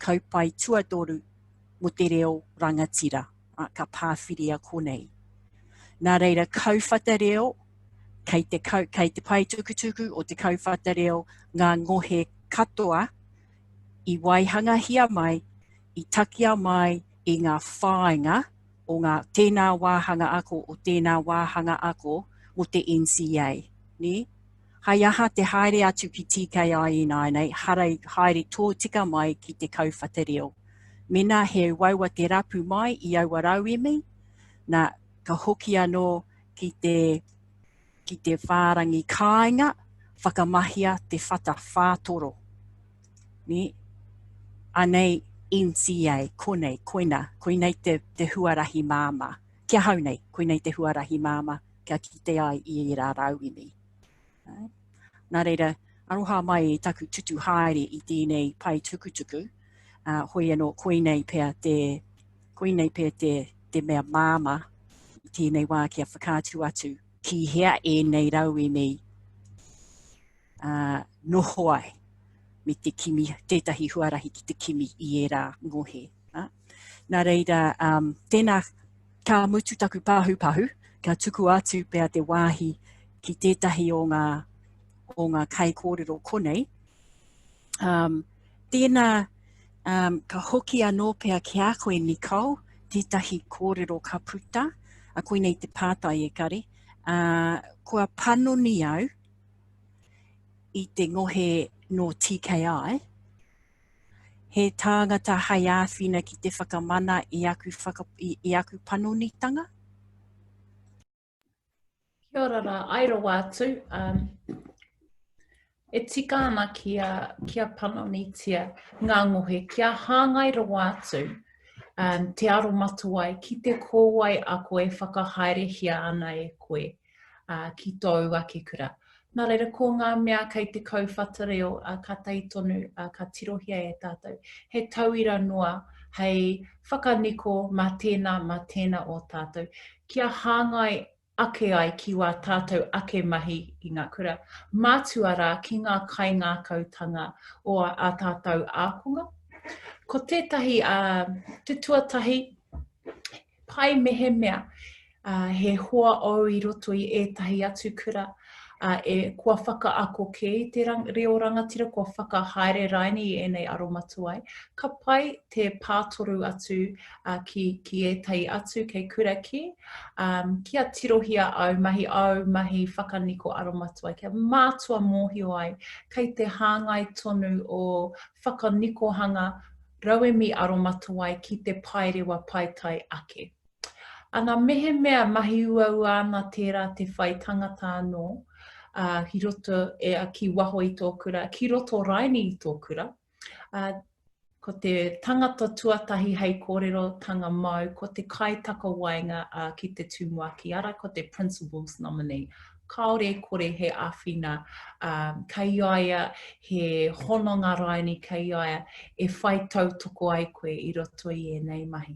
kaupae tuatoru mō te reo rangatira, ā, ka pāwhiria konei. Nā reira, kauwhata reo, kei te, kau, kei te pae tukutuku o te kauwhata reo ngā ngohe katoa i waihangahia mai, i takia mai i ngā whāinga o ngā tēnā wāhanga ako o tēnā wāhanga ako mō te NCA. Nē? Hai aha te haere atu ki TKI ināianei, haere, haere tōtika mai ki te kauwhata reo. Mēnā he uaua te rapu mai i aua rauemi, nā, ka hoki anō ki te, ki te whārangi kāinga, whakamahia te whata whātoro. Nē? Anei NCA, konei, koina, koinei te, te huarahi māmā. Ki ahau nei, koinei te huarahi māmā kia kite ai i ērā rauemi. Nā reira, aroha mai i taku tutu haere i tēnei pae tukutuku, uh, hoi anō koinei pea te, koinei pea te, te mea māmā i tēnei wā kia whakaatu atu ki hea ēnei rauemi uh, noho ai me te kimi, tētahi huarahi ki te kimi i ērā ngohe. Uh. Nā reira, um, tēnā ka mutu taku pahupahu, ka tuku atu pea te wāhi ki tētahi o ngā, o ngā kaikōrero konei. Um, tēnā, um, ka hoki anō pea ki a koe, Nicole, tētahi kōrero ka puta, a koinei te pātai e kare, uh, kua panoni au i te ngohe nō TKI. He tāngata hei āwhina ki te whakamana i aku, whaka, i, i aku panonitanga? Kia ora rā, ai rawa atu. Um, e tika ana kia, kia panonitia ngā ngohe, kia hāngai rawa atu um, te aromatawai ki te kōwae ako e whakahaerehia ana e koe uh, ki tōu ake kura. Nā reira, ko ngā mea kei te kauwhata reo, uh, ka tahi tonu, uh, ka tirohia e tātou. He tauira noa hei whakaniko mā tēnā, mā tēnā o tātou. Kia hāngai ake ai ki wā tātou ake mahi i ngā kura, mātua rā ki ngā kaingākautanga o ā tātou ākonga. Ko tētahi, uh, te tuatahi, pai mehemea uh, he hoa ou i roto i ētahi atu kura, uh, e, kua whakaako kē i te rang, reo rangatira, kua whakahaere raini i ēnei aromatawai, ka pai te pātoru atu uh, ki, ki ētahi atu kei kura kē, um, kia tirohia au mahi au mahi whakaniko aromatawai, kia mātua mōhio ai kei te hāngai tonu o whakanikohanga rauemi aromatawai ki te paerewa paetae ake. Ana, mehemea mahi uaua ana tērā te whai tangata anō, ā, ki roto, e, ki waho i tō kura, ki roto raini i tō kura, ā, ko te tangata tuatahi hei kōrerotanga māu, ko te kaitakawaenga, ā, ki te tumuaki, ara, ko te principal's nominee. Kāore e kore he āwhina, ā, kei a ia he hononga raini kei a ia e whai tautoko ai koe i roto i ēnei mahi.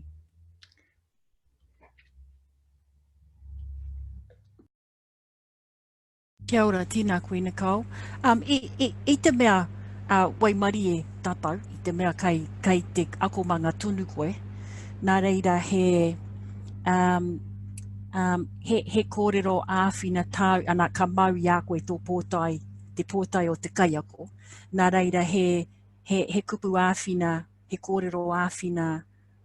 Kia ora, tēnā koe Nicole. Um, i, i, i te mea uh, waimarie tātou, i te mea kei, kei te akomanga tonu koe, nā reira he, um, um, he, he kōrero āwhina tāu, ana ka mau i a koe tō pōtae, te pōtae o te kaiako. Nā reira he, he, he kupu āwhina, he kōrero āwhina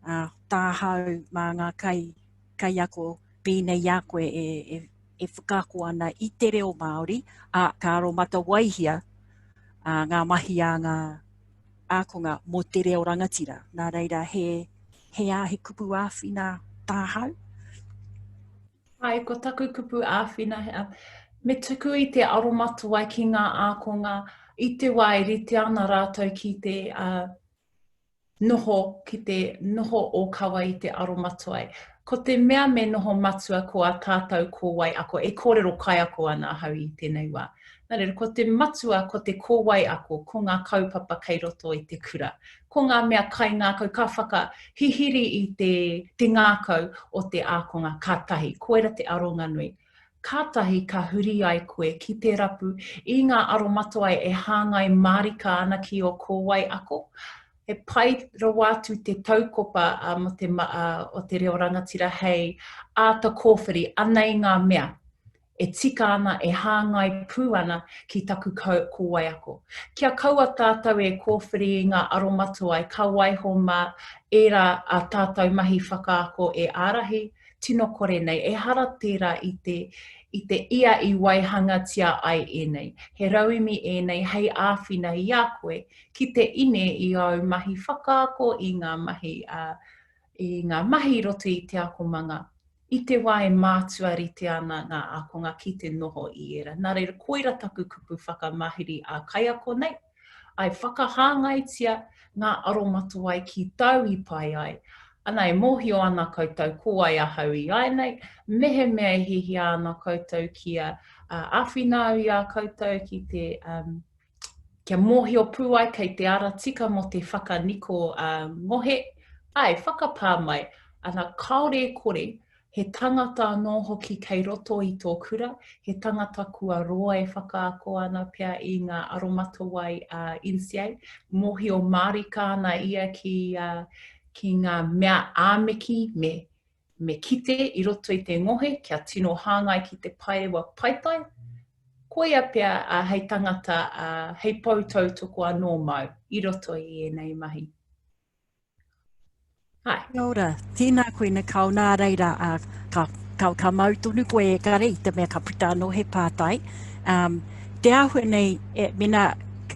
uh, tāhau mā ngā kai, kaiako pēnei i a koe e, e, e whakaako ana i te reo Māori, ā, ka aromatawaihia ā, ngā mahi a ngā ākonga mō te reo rangatira. Nā reira, he, he ā, he kupu āwhina tāhau? Ai, ko taku kupu āwhina, me tuku i te aromatawai ki ngā ākonga i te wā e rite ana rātou ki te uh, noho ki te noho ōkawa i te aromatawai. Ko te mea me noho matua ko ā tātou kōwae ako, e kōrero kaiako ana ahau i tēnei wā. Nā reira, ko te matua ko te kōwae ako, ko ngā kaupapa kei roto i te kura. Ko ngā mea kaingākau ka whakahihiri i te, te ngākau o te ākonga ka tahi. Koira te aronga nui. Kātahi ka huri ai koe ki te rapu i ngā aromatawai e hāngai mārika ana ki ō kōwae ako. He pai rawa atu te taukopa mō te o te reo rangatira hei āta kōwhiri, anei ngā mea e tika ana, e hāngai pū ana ki taku kōwae ako. Kia kaua tātou e kōwhiri i ngā aromatawai ka waiho mā ērā ā tātou mahi whakaako e ārahi, tino kore nei, ehara tērā i te, i te ia i waihangatia ai ēnei. He rauemi ēnei hei āwhina i a koe ki te ine i āu mahi whakaako, i ngā mahi, uh, i ngā mahi i roto i te akomanga, i te wā e mātua rite ana ngā ākonga ki te noho i ērā. Nā reira, koira taku kupu whakamahiri ā-kaiako nei, I whakahāngaitia ngā aromatawai ki tāu i pai ai. Ana, e mōhio ana koutou ko wai ahau i āianei, mehemea e hiahia ana koutou kia āwhina au i a koutou ki te, um, kia mōhio pū ai kei te ara tika mō te whakaniko uh, ngohe, ai, whakapā mai. Ana, kāore e kore, He tangata anō hoki kei roto i tō kura, he tangata kua roa e whakaako ana pea i ngā aromatawai a NCEA, mōhio mārika ana ia ki, uh, ki ngā mea āmiki me, me kite i roto i te ngohe kia tino hāngai ki te paerewa paetae. Koia pea uh, hei tangata, uh, hei pou tautoko anō māu i roto i ēnei mahi. Ai. Kia ora, tēnā koe Nicole, nā reira uh, ka, ka, ka mau tonu koe e kare i te mea ka puta anō he pātai. Um, te āhua nei, e, mena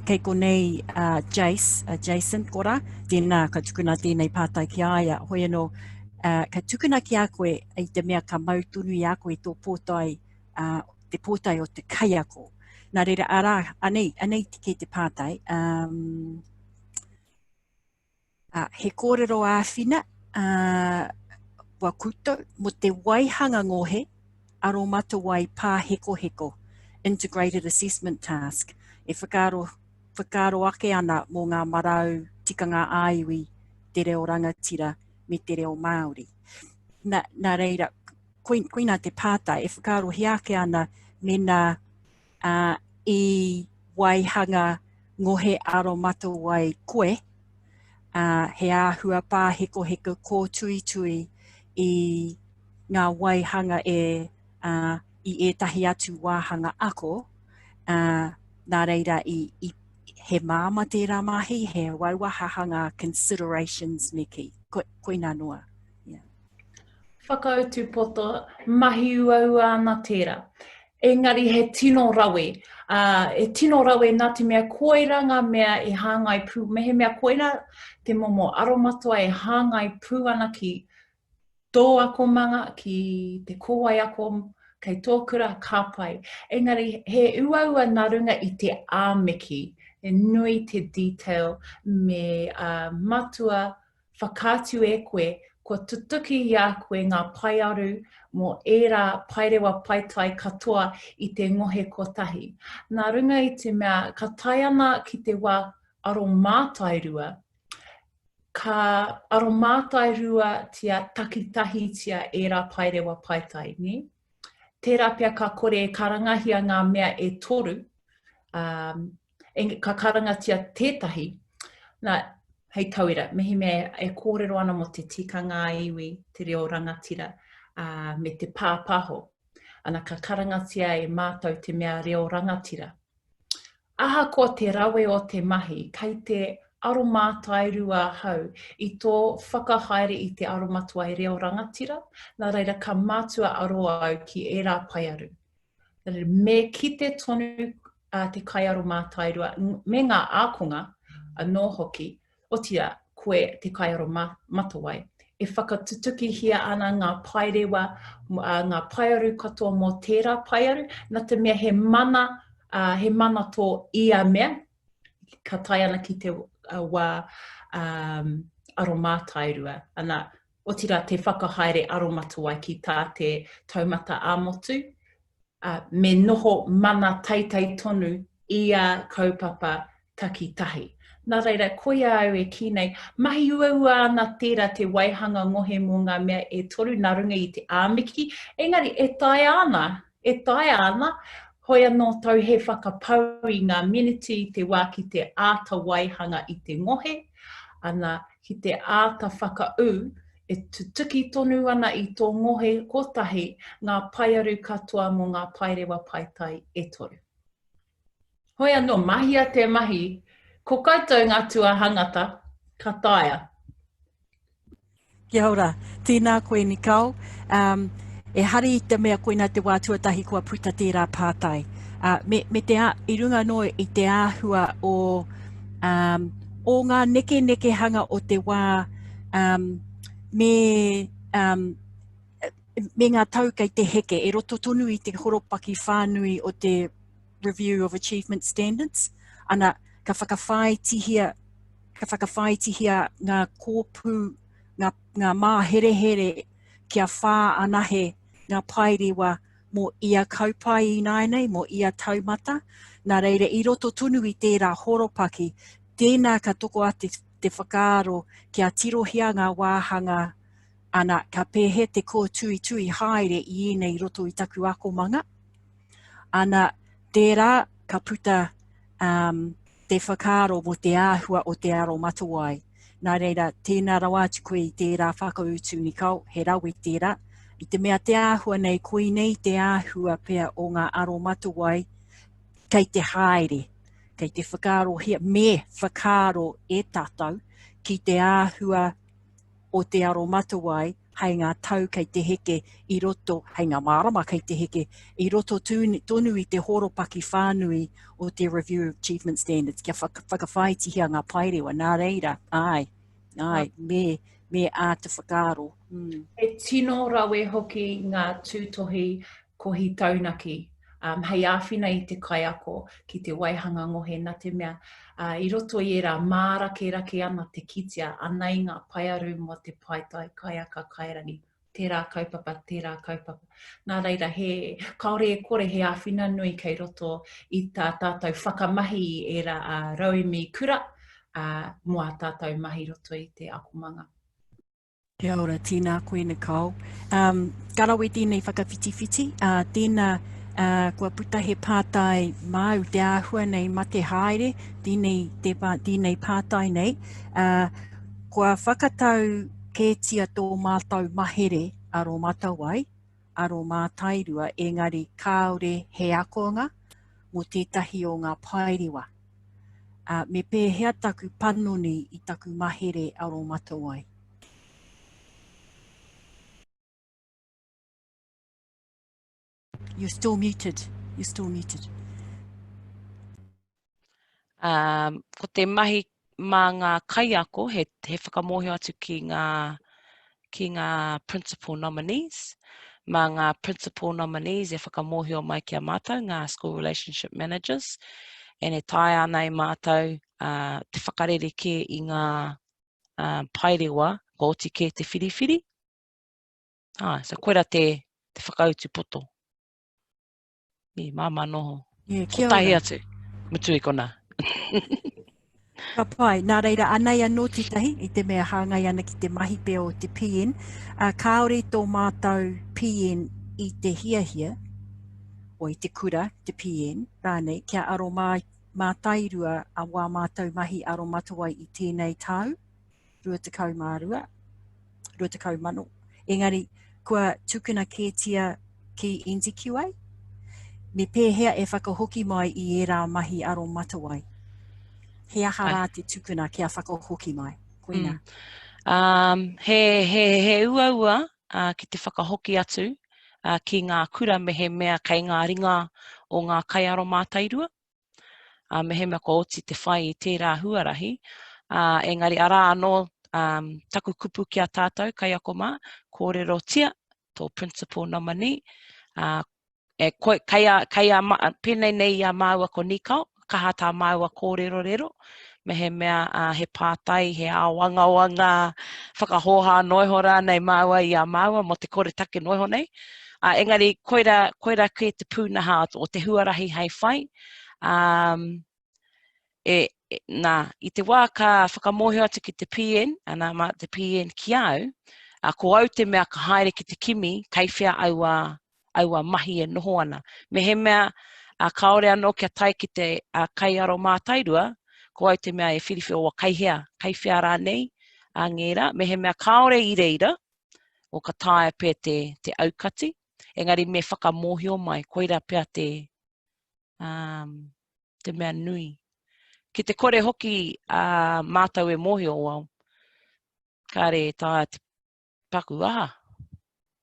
Kei konei a Jace, a Jason Kora, tēnā ka tukuna tēnei pātai ki a ia. Hoi anō, uh, ka tukuna ki a koe i te mea ka mau tonu i a koe tō pōtae, uh, te pōtae o te kaiako. Nā reira, arā, anei, anei te kē te pātai. Um, Ā, he kōrero āwhina ā, wa koutou mō te waihanga ngohe aromatawai pāhekoheko, Integrated Assessment Task, e whakaaro, whakaaro ake ana mō ngā marau tikanga ā-iwi, te reo rangatira me te reo Māori. Nā, nā reira, koina te pātai e whakaarohia ake ana mēnā ā, i waihanga ngohe aromatawai koe, ā, he āhua pāhekoheko kōtuitui i ngā waihanga e, ā, i ētahi atu wāhanga ako, ā, nā reira i, i, he māmā tērā mahi, he uaua ngā considerations me kī. Ko, koinā noa. Yeah. Whakautu poto, mahi uaua ana tērā. Engari he tino rawe. Uh, e tino rawe nā te mea koira ngā mea e hāngai pū, mehemea koira te momo aromatoa e hāngai pū ana ki tō akomanga, ki te kōwae ako kei tō kura, ka pai. Engari he uaua nā runga i te āmiki, he nui te detail me uh, matua whakaatu e koe kua tutuki i a koe ngā paearu mō ērā paerewa paetae katoa i te ngohe kotahi. Nā runga i te mea ka tae ana ki te wā aromātairua, ka aromātairuatia takitahitia ērā paerewa paetae, nē? Tērā pea ka kore e karangahia ngā mea e toru, um, ka karangatia tētahi, nā, hei tauira, mehemea e kōrero ana mō te tikanga ā-iwi, te reo rangatira, ā, me te pāpāho, ana ka karangatia e mātou te mea reo rangatira. Ahakoa te rawe o te mahi, kei te aromātairua ahau i tō whakahaere i te aromatawai reo rangatira, nā reira ka mātua aro au ki ērā paearu. Me kite tonu te kaiaromātairua me ngā ākonga anō hoki, otirā, koe te kaiaromatawai, e whakatutukihia ana ngā paerewa, ngā paearu katoa mō tērā paearu, nā te mea he mana, he mana tō ia mea, ka tae ana ki te wā aromātairua. Ana, otirā te whakahaere aromatawai ki tā te taumata ā-motu, ā, me noho mana teitei tonu ia kaupapa takitahi. Nā reira, koia au e kī nei, mahi uaua ana tērā te waihanga ngohe mō ngā mea e toru nā runga i te āmiki, engari e taea ana, e taea ana, hoi anō tau he whakapau i ngā meneti i te wā ki te āta waihanga i te ngohe, ana, ki te āta whakaū e tutuki tonu ana i tō ngohe kotahi ngā paearu katoa mō ngā paerewa paetae e toru. Hoi anō, mahia te mahi, ko koutou ngā tuahangata, ka taea. Kia ora. Tēnā koe Nicole. Um, e hari i te mea koina te wā tuatahi kua puta tērā pātai. Uh, me, me te, i runga anō i te āhua o, um, o ngā nekenekehanga o te wā um, me, um, me ngā tau kei te heke, e roto tonu i te horopaki whānui o te Review of Achievement Standards, ana, ka whakawhāitihia, ka whakawhāitihia ngā kōpū, ngā, ngā māherehere kia whā anahe ngā paerewa mō ia kaupae ināianei, mō ia taumata. Nā reira, i roto tonu i tērā horopaki, tēnā ka toko ate te whakaaro kia tirohia ngā wāhanga ana ka pēhea te kōtuitui haere i ēnei roto i taku akomanga. Ana, tērā ka puta um, te whakaaro mō te āhua o te aromatawai. Nā reira, tēnā rawa atu koe i tērā whakautu, Nicole, he rawe tērā. I te mea te āhua nei, koinei te āhua pea o ngā aromatawai kei te haere, kei te whakaarohia, me whakaaro e tātou ki te āhua o te aromatawai. hei ngā tau kei te heke i roto, hei ngā marama kei te heke, i roto tonu i te horopaki whānui o te Review of Achievement Standards, kia whakawhāitihia ngā paerewa. Nā reira, āe, āe, me, me āta whakaaro. Mm. He tino rawe hoki ngā tūtohi kohi taunaki um, hei āwhina i te kaiako ki te waihanga ngohe nā te mea uh, i roto i ērā mārakerake ana te kitea anei ngā paearu mō te paetae kaiaka kairangi tērā kaupapa, tērā kaupapa. Nā reira, he, kāore e kore he āwhina nui kei roto i tā tātou whakamahi i ērā uh, rauemi kura uh, mō ā tātou mahi roto i te akomanga. Kia ora, tēnā koe Nicole. Um, ka rawe tēnei whakawhitiwhiti, uh, tēnā uh, kua puta he pātai māu te āhua nei mate haere, tēnei, te, tēnei pātai nei. Uh, kua whakatau kētia tō mātou mahere aromatawai, aromātairua, engari kāore he akonga mō tētahi o ngā paerewa. Uh, me pēhea taku panoni i taku mahere aromatawai? You're still muted. You're still muted. Um, ko te mahi mā ngā kaiako he, he whakamōhio atu ki ngā, ki ngā principal nominees. Mā ngā principal nominees e whakamōhio mai ki a mātou, ngā school relationship managers, and e taea ana e mātou uh, te whakarerekē i ngā uh, paerewa kua oti kē te whiriwhiri. Ah, so koira te, te whakautu poto. I māmā noho. Yeah, kia ora. Kotahi atu. Mutu i kona. Ka pai. Nā reira, anei anō tētahi, i te mea hāngai ana ki te mahi pea o te PN, uh, kāore tō mātou PN i te hiahia, o i te kura, te PN, rānei, kia aro mā, mātairua a wā mātou mahi aromatawai i tēnei tau. 22, 20,000. Engari, kua tukuna kētia ki NZQA? Me pēhea e whakahoki mai i ērā mahi aromatawai? He aha rā te tukuna kia whakahoki mai? Koina. Mm. Um, he, he, he uaua uh, ki te whakahoki atu uh, ki ngā kura me he mea kei ngā ringa o ngā kaiaromātairua. ā, mehemea kua oti te whai i tērā huarahi, ā, engari arā anō um, taku kupu ki a tātou, kaiako mā, kōrerotia tō principal nominee, ā, e, koe, kei a, kei a, pēnei nei i a māua ko Nikau, kaha tā māua kōrerorero, mehemea uh, he pātai, he āwangawanga, whakahōhā noa iho rānei māua i a māua mō te koretake noa iho nei. Uh, engari, koira, koira kē te pūnaha o te huarahi hei whai. Um, e, e, nā, i te wā ka whakamōhio atu ki te PN, ana, mā te PN ki au, uh, ko au te mea ka haere ki te kimi kei whea aua, aua mahi e noho ana. Mehemea uh, kāore anō kia tae ki te uh, kaiaro mātairua, ko au te mea e whiriwhiri o kei hea, kei whea rānei a ngērā. Mehemea kāore i reira, o ka taea pea te, te aukati, engari me whakamōhio mai, koira pea te, um, te mea nui. Ki te kore hoki uh, mātou e mōhio, well, kāre e taea te paku aha.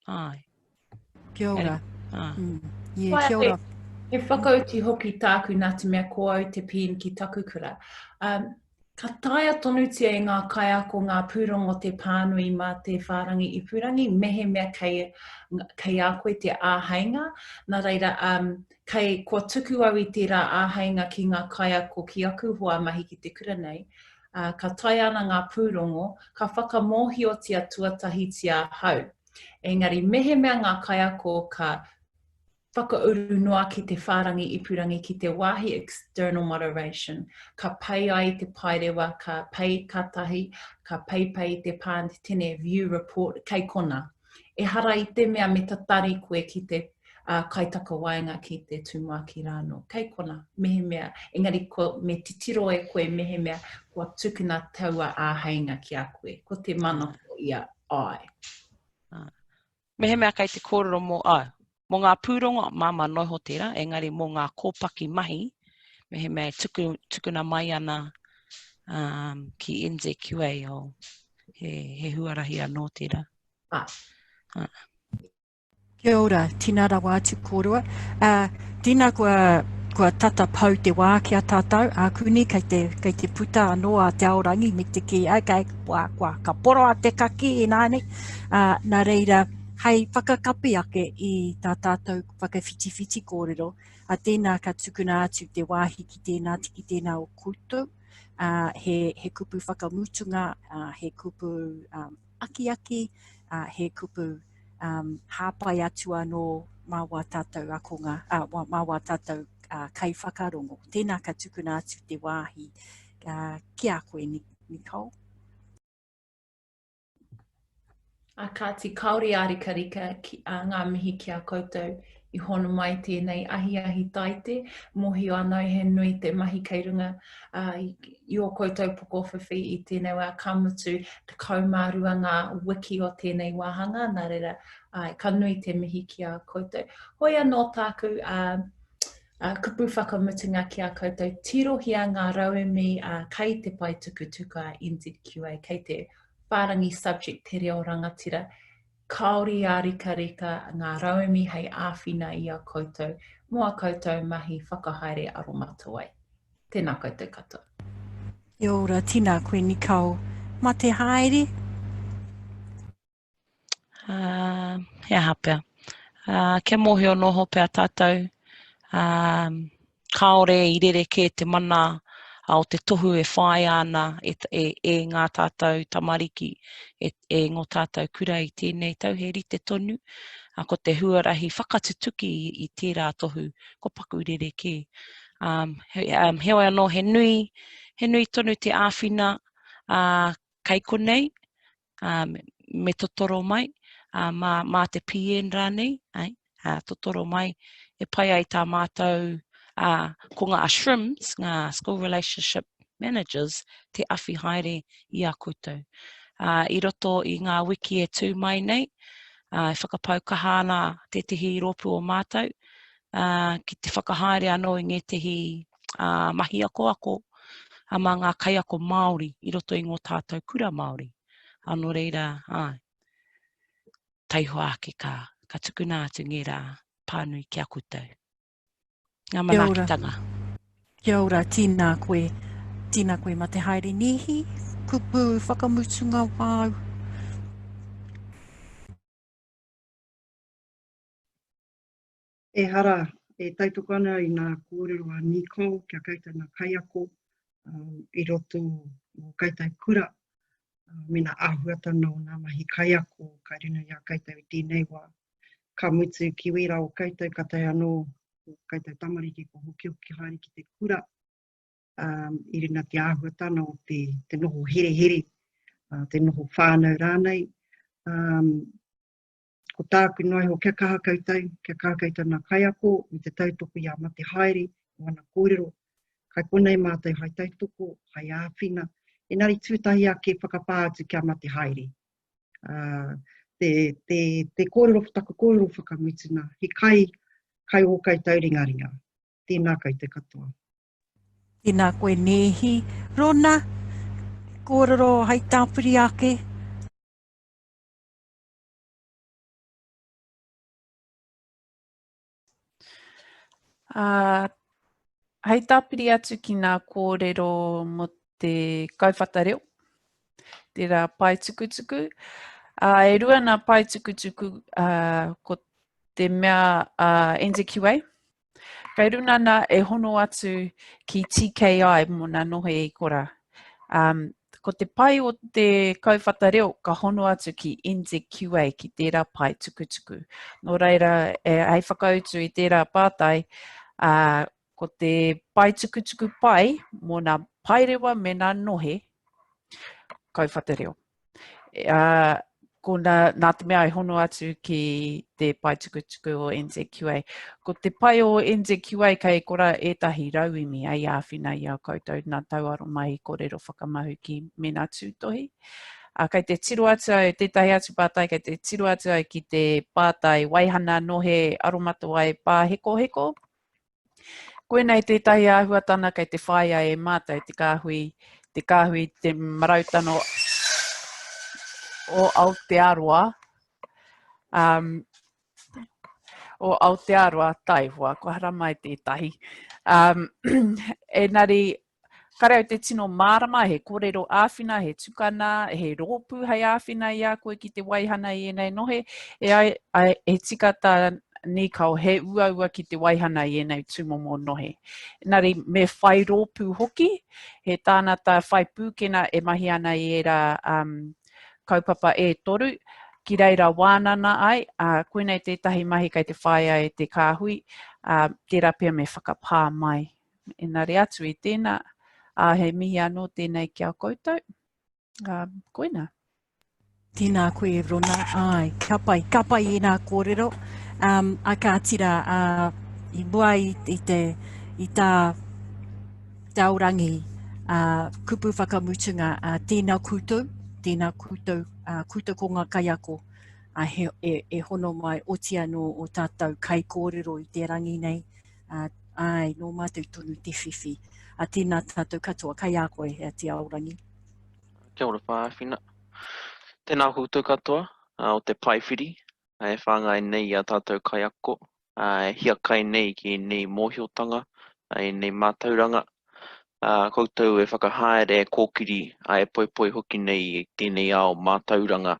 Ai. Kia ora. Ah. Mm. Yeah, kia ora. He, he whakautu hoki tāku nā te mea ko au te pīn ki taku kura. Um, ka taea tonutia e ngā kaiako ngā pūrongo te pānui mā te whārangi ipurangi mehemea kei, kei a koe te āheinga. Nā reira, um, kei, kua tuku au i tērā āheinga ki ngā kaiako ki aku hoa mahi ki te kura nei, ā, ka tae ana ngā pūrongo, ka whakamōhiotia tuatahitia ahau. Engari mehemea ngā kaiako ka whakauru noa ki te whārangi ipurangi ki te wāhi external moderation, ka pei ai te paerewa, ka pei ka tahi, ka peipei te pātene view report kei kona. Ehara i te mea me tatari koe ki te uh, kaitakawaenga ki te tumuaki rānō. Kei kona, mehemea, engari ko, me titiro e koe mehemea kua tukuna taua āheinga ki a koe. Ko te manako ia, āe. Ah. Mehemea kei te kōrero mō au, mō ngā pūrongo, māmā noa iho tērā, engari mō ngā kōpaki mahi, mehemea e tuku, tukuna mai ana um, ki NZQA, oh, he, he huarahi anō tērā. Ā. Ā. Kia ora, tina rawa atu kōrua. Uh, tina kua, kua tata pau te wā ki a tātou, ākuni kei te, kei te puta anō a Te Aorangi me te kī, okay, kua, kua, ka poroa te kaki ināianei. Uh, nā reira, hei whakakapi ake i tā tātou whakawhitiwhiti kōrero, a tēnā ka tukuna atu te wāhi ki tēnā, ki tēnā o koutou, uh, he, he kupu whakamutunga, uh, he kupu um, akiaki, uh, he kupu um, hāpai atu anō mā wā tātou akonga, uh, mā wā tātou uh, kaiwhakarongo. Tēnā ka tukuna atu te wāhi uh, ki a koe, Nicole. A kāti, kāore ārikarika ki, a, ngā mihi ki a koutou i hono mai tēnei ahiahi taite. Mōhio anō he nui te mahi kei runga uh, i, i ō koutou pokowhiwhi i tēnei wā, ka mutu 12 ngā wiki o tēnei wāhanga, nā reira, āe, ka nui te mihi ki a koutou. Hoi anō tāku uh, uh, kupu whakamutunga ki a koutou, tirohia ngā rauemi uh, kei te pae tukutuku a NZQA, kei te whārangi subject Te Reo Rangatira, kāore ārikarika ngā rauemi hei āwhina i a koutou mō a koutou mahi whakahaere aromatawai. Tēnā koutou katoa. Kia ora, tēnā koe Nicole. Mate haere. Uh, he aha pea. Uh, kia mōhio noho pea tātou, uh, kāore i rerekē te mana o te tohu e whāia ana e, e, e ngā tātou tamariki, e, e ngō tātou kura i tēnei tau, he rite tonu, a, ko te huarahi whakatutuki i, i tērā tohu, ko paku rerekē. Um, he, um, heoi anō, he nui, he nui tonu te āwhina uh, kei konei, ā, me totoro mai, ā, mā, mā te PN rānei, ai, ā, totoro mai, e pai ai tā mātou, ā, ko ngā SHRMs, ngā School Relationship Managers, te awhi haere i a koutou. Ā, i roto i ngā wiki e tū mai nei, ā, e whakapau kaha ana tētehi rōpū o mātou, ā, ki te whakahaere anō i ngētehi ā, mahi akoako ā, mā ngā kaiako Māori i roto i ngō tātou kura Māori. Ā, nō reira, āe, taihoa ake ka, ka tukuna atu ngērā pānui ki a koutou. Ngā manaakitanga. Kia ora, tēnā koe. Tēnā koe mate haere nēhi, kupu whakamutunga wāu. Ehara, e tautoko ana i ngā kōrero a Nicole kia koutou ngā kaiako i roto o koutou kura me ngā āhuatanga o ngā mahi kaiako kai runga i a koutou i tēnei wā. Ka mutu ki wērā o koutou ka tae anō ko koutou tamariki kua hokihoki haere ki te kura um, i runga te āhuatanga o te, te noho herehere, uh, te noho whānau rānei. Um, Ko tāku noa iho kia kaha koutou, kia kaha koutou ngā kaiako me te tautoko i a Mate Haere, o ana kōrero. Kai konei mātou hai tautoko, hai āwhina, engari tūtahi ake whakapā atu ki a Mate Haere. Uh, te, te, te kōrero, taku kōrero whakamutunga, he kai, kai ō koutou ringaringa. Tēnā koutou katoa. Tēnā koe Nēhi. Rona, kōrero hai tāpiri ake. Uh, hei tāpiri atu ki ngā kōrero mō te kauwhata reo, tērā pae tukutuku. Uh, e rua nā pae tukutuku uh, ko te mea uh, NZQA, Kei runa ana e hono atu ki TKI mō nā nohe i kora. Um, ko te pai o te kauwhata reo ka hono atu ki NZQA, ki tērā pae tukutuku. Nō reira, e, hei whakautu i tērā pātai, uh, ko te pae tukutuku pai mō nā paerewa me nā nohe kauwhata reo. Uh, ko nā, nā te mea i hono atu ki te pae tukutuku o NZQA. Ko te pae o NZQA kei kora ētahi rauemi ai āwhina i a koutou nā tauaro mai kōrero whakamahuki me nā tūtohi. Uh, kei te tiro atu au, tētahi atu pātai, kei te tiro atu au ki te pātai waihana nohe aromatawai pāhekoheko. Koinei tētahi āhuatana kei te whāia e mātou te kāhui, te kāhui te marautano o Aotearoa. Um, o Aotearoa, taihoa, kua haramai tētahi. Um, enari, Kare au te tino mārama, he kōrero āwhina, he tukana, he rōpū hei āwhina i a koe ki te waihana i ēnei nohe. E ai, ai, he tika tā Nīkao, he uaua ki te waihana i ēnei tūmomo nohe. Engari, me whai rōpū hoki, he tānata whai pūkena e mahi ana i ērā um, kaupapa e toru, ki reira wānana ai, ā, koinei tētahi mahi kei te whāia e te kāhui, ā, tērā pea me whakapā mai. Engari atu i tēnā, ā, he mihi anō tēnei ki a koutou. Ā, koina. Tēnā koe Rona, āe, ka pai, ka pai ēnā kōrero. Um, a kāti rā, ā, i mua i, i te, i tā Te Aorangi ā, kupu whakamutunga, ā, tēnā koutou, tēnā koutou, ā, koutou ko ngā kaiako, ā, he, e, e hono mai, oti anō o tātou kaikōrero i te rangi nei, Ā, āe, nō mātou tonu te whiwhi. Ā, tēnā tātou katoa, kai a koe, a Te Aorangi. Kia ora Whaawhina. Tēnā koutou katoa o te paewhiri e whāngai nei i a tātou kaiako, e hiakai nei ki ēnei mōhiotanga, ēnei mātauranga, koutou e whakahaere, e kōkiri, e poipoi hoki nei i tēnei ao mātauranga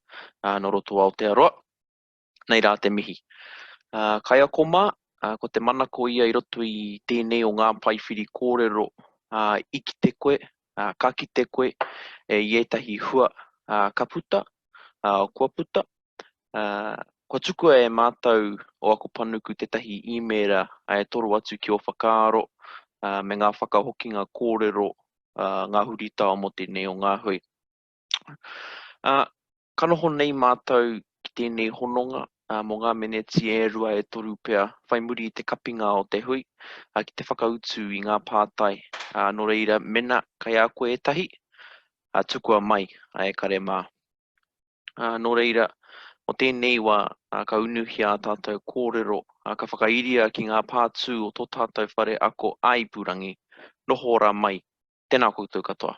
nō roto o Aotearoa. Nei rā te mihi. Uh, kaiako mā, uh, ko te manako ia i roto i tēnei o ngā paewhiri kōrero, uh, i kite koe, uh, ka kite koe e, i ētahi hua uh, ka puta, uh, kua puta. Uh, kua tukua e mātou o Ako Panuku tētahi īmēra e toro atu ki ō whakaaro uh, me ngā whakahokinga kōrero, uh, ngā huritao mō tēnei o ngā hui. Uh, ka noho nei mātou ki tēnei hononga uh, mō ngā meneti e rua e toru pea whai muri i te kapinga o te hui uh, ki te whakautu i ngā pātai. Uh, nō reira, mena kei a koe ētahi, uh, tukua mai uh, e kare mā. Uh, nō reira, o tēnei wā uh, ka unuhia ā tātou kōrero, uh, ka whakairia ki ngā pātū o tō tātou whare ako ā-ipurangi, noho ora mai. Tēnā koutou katoa.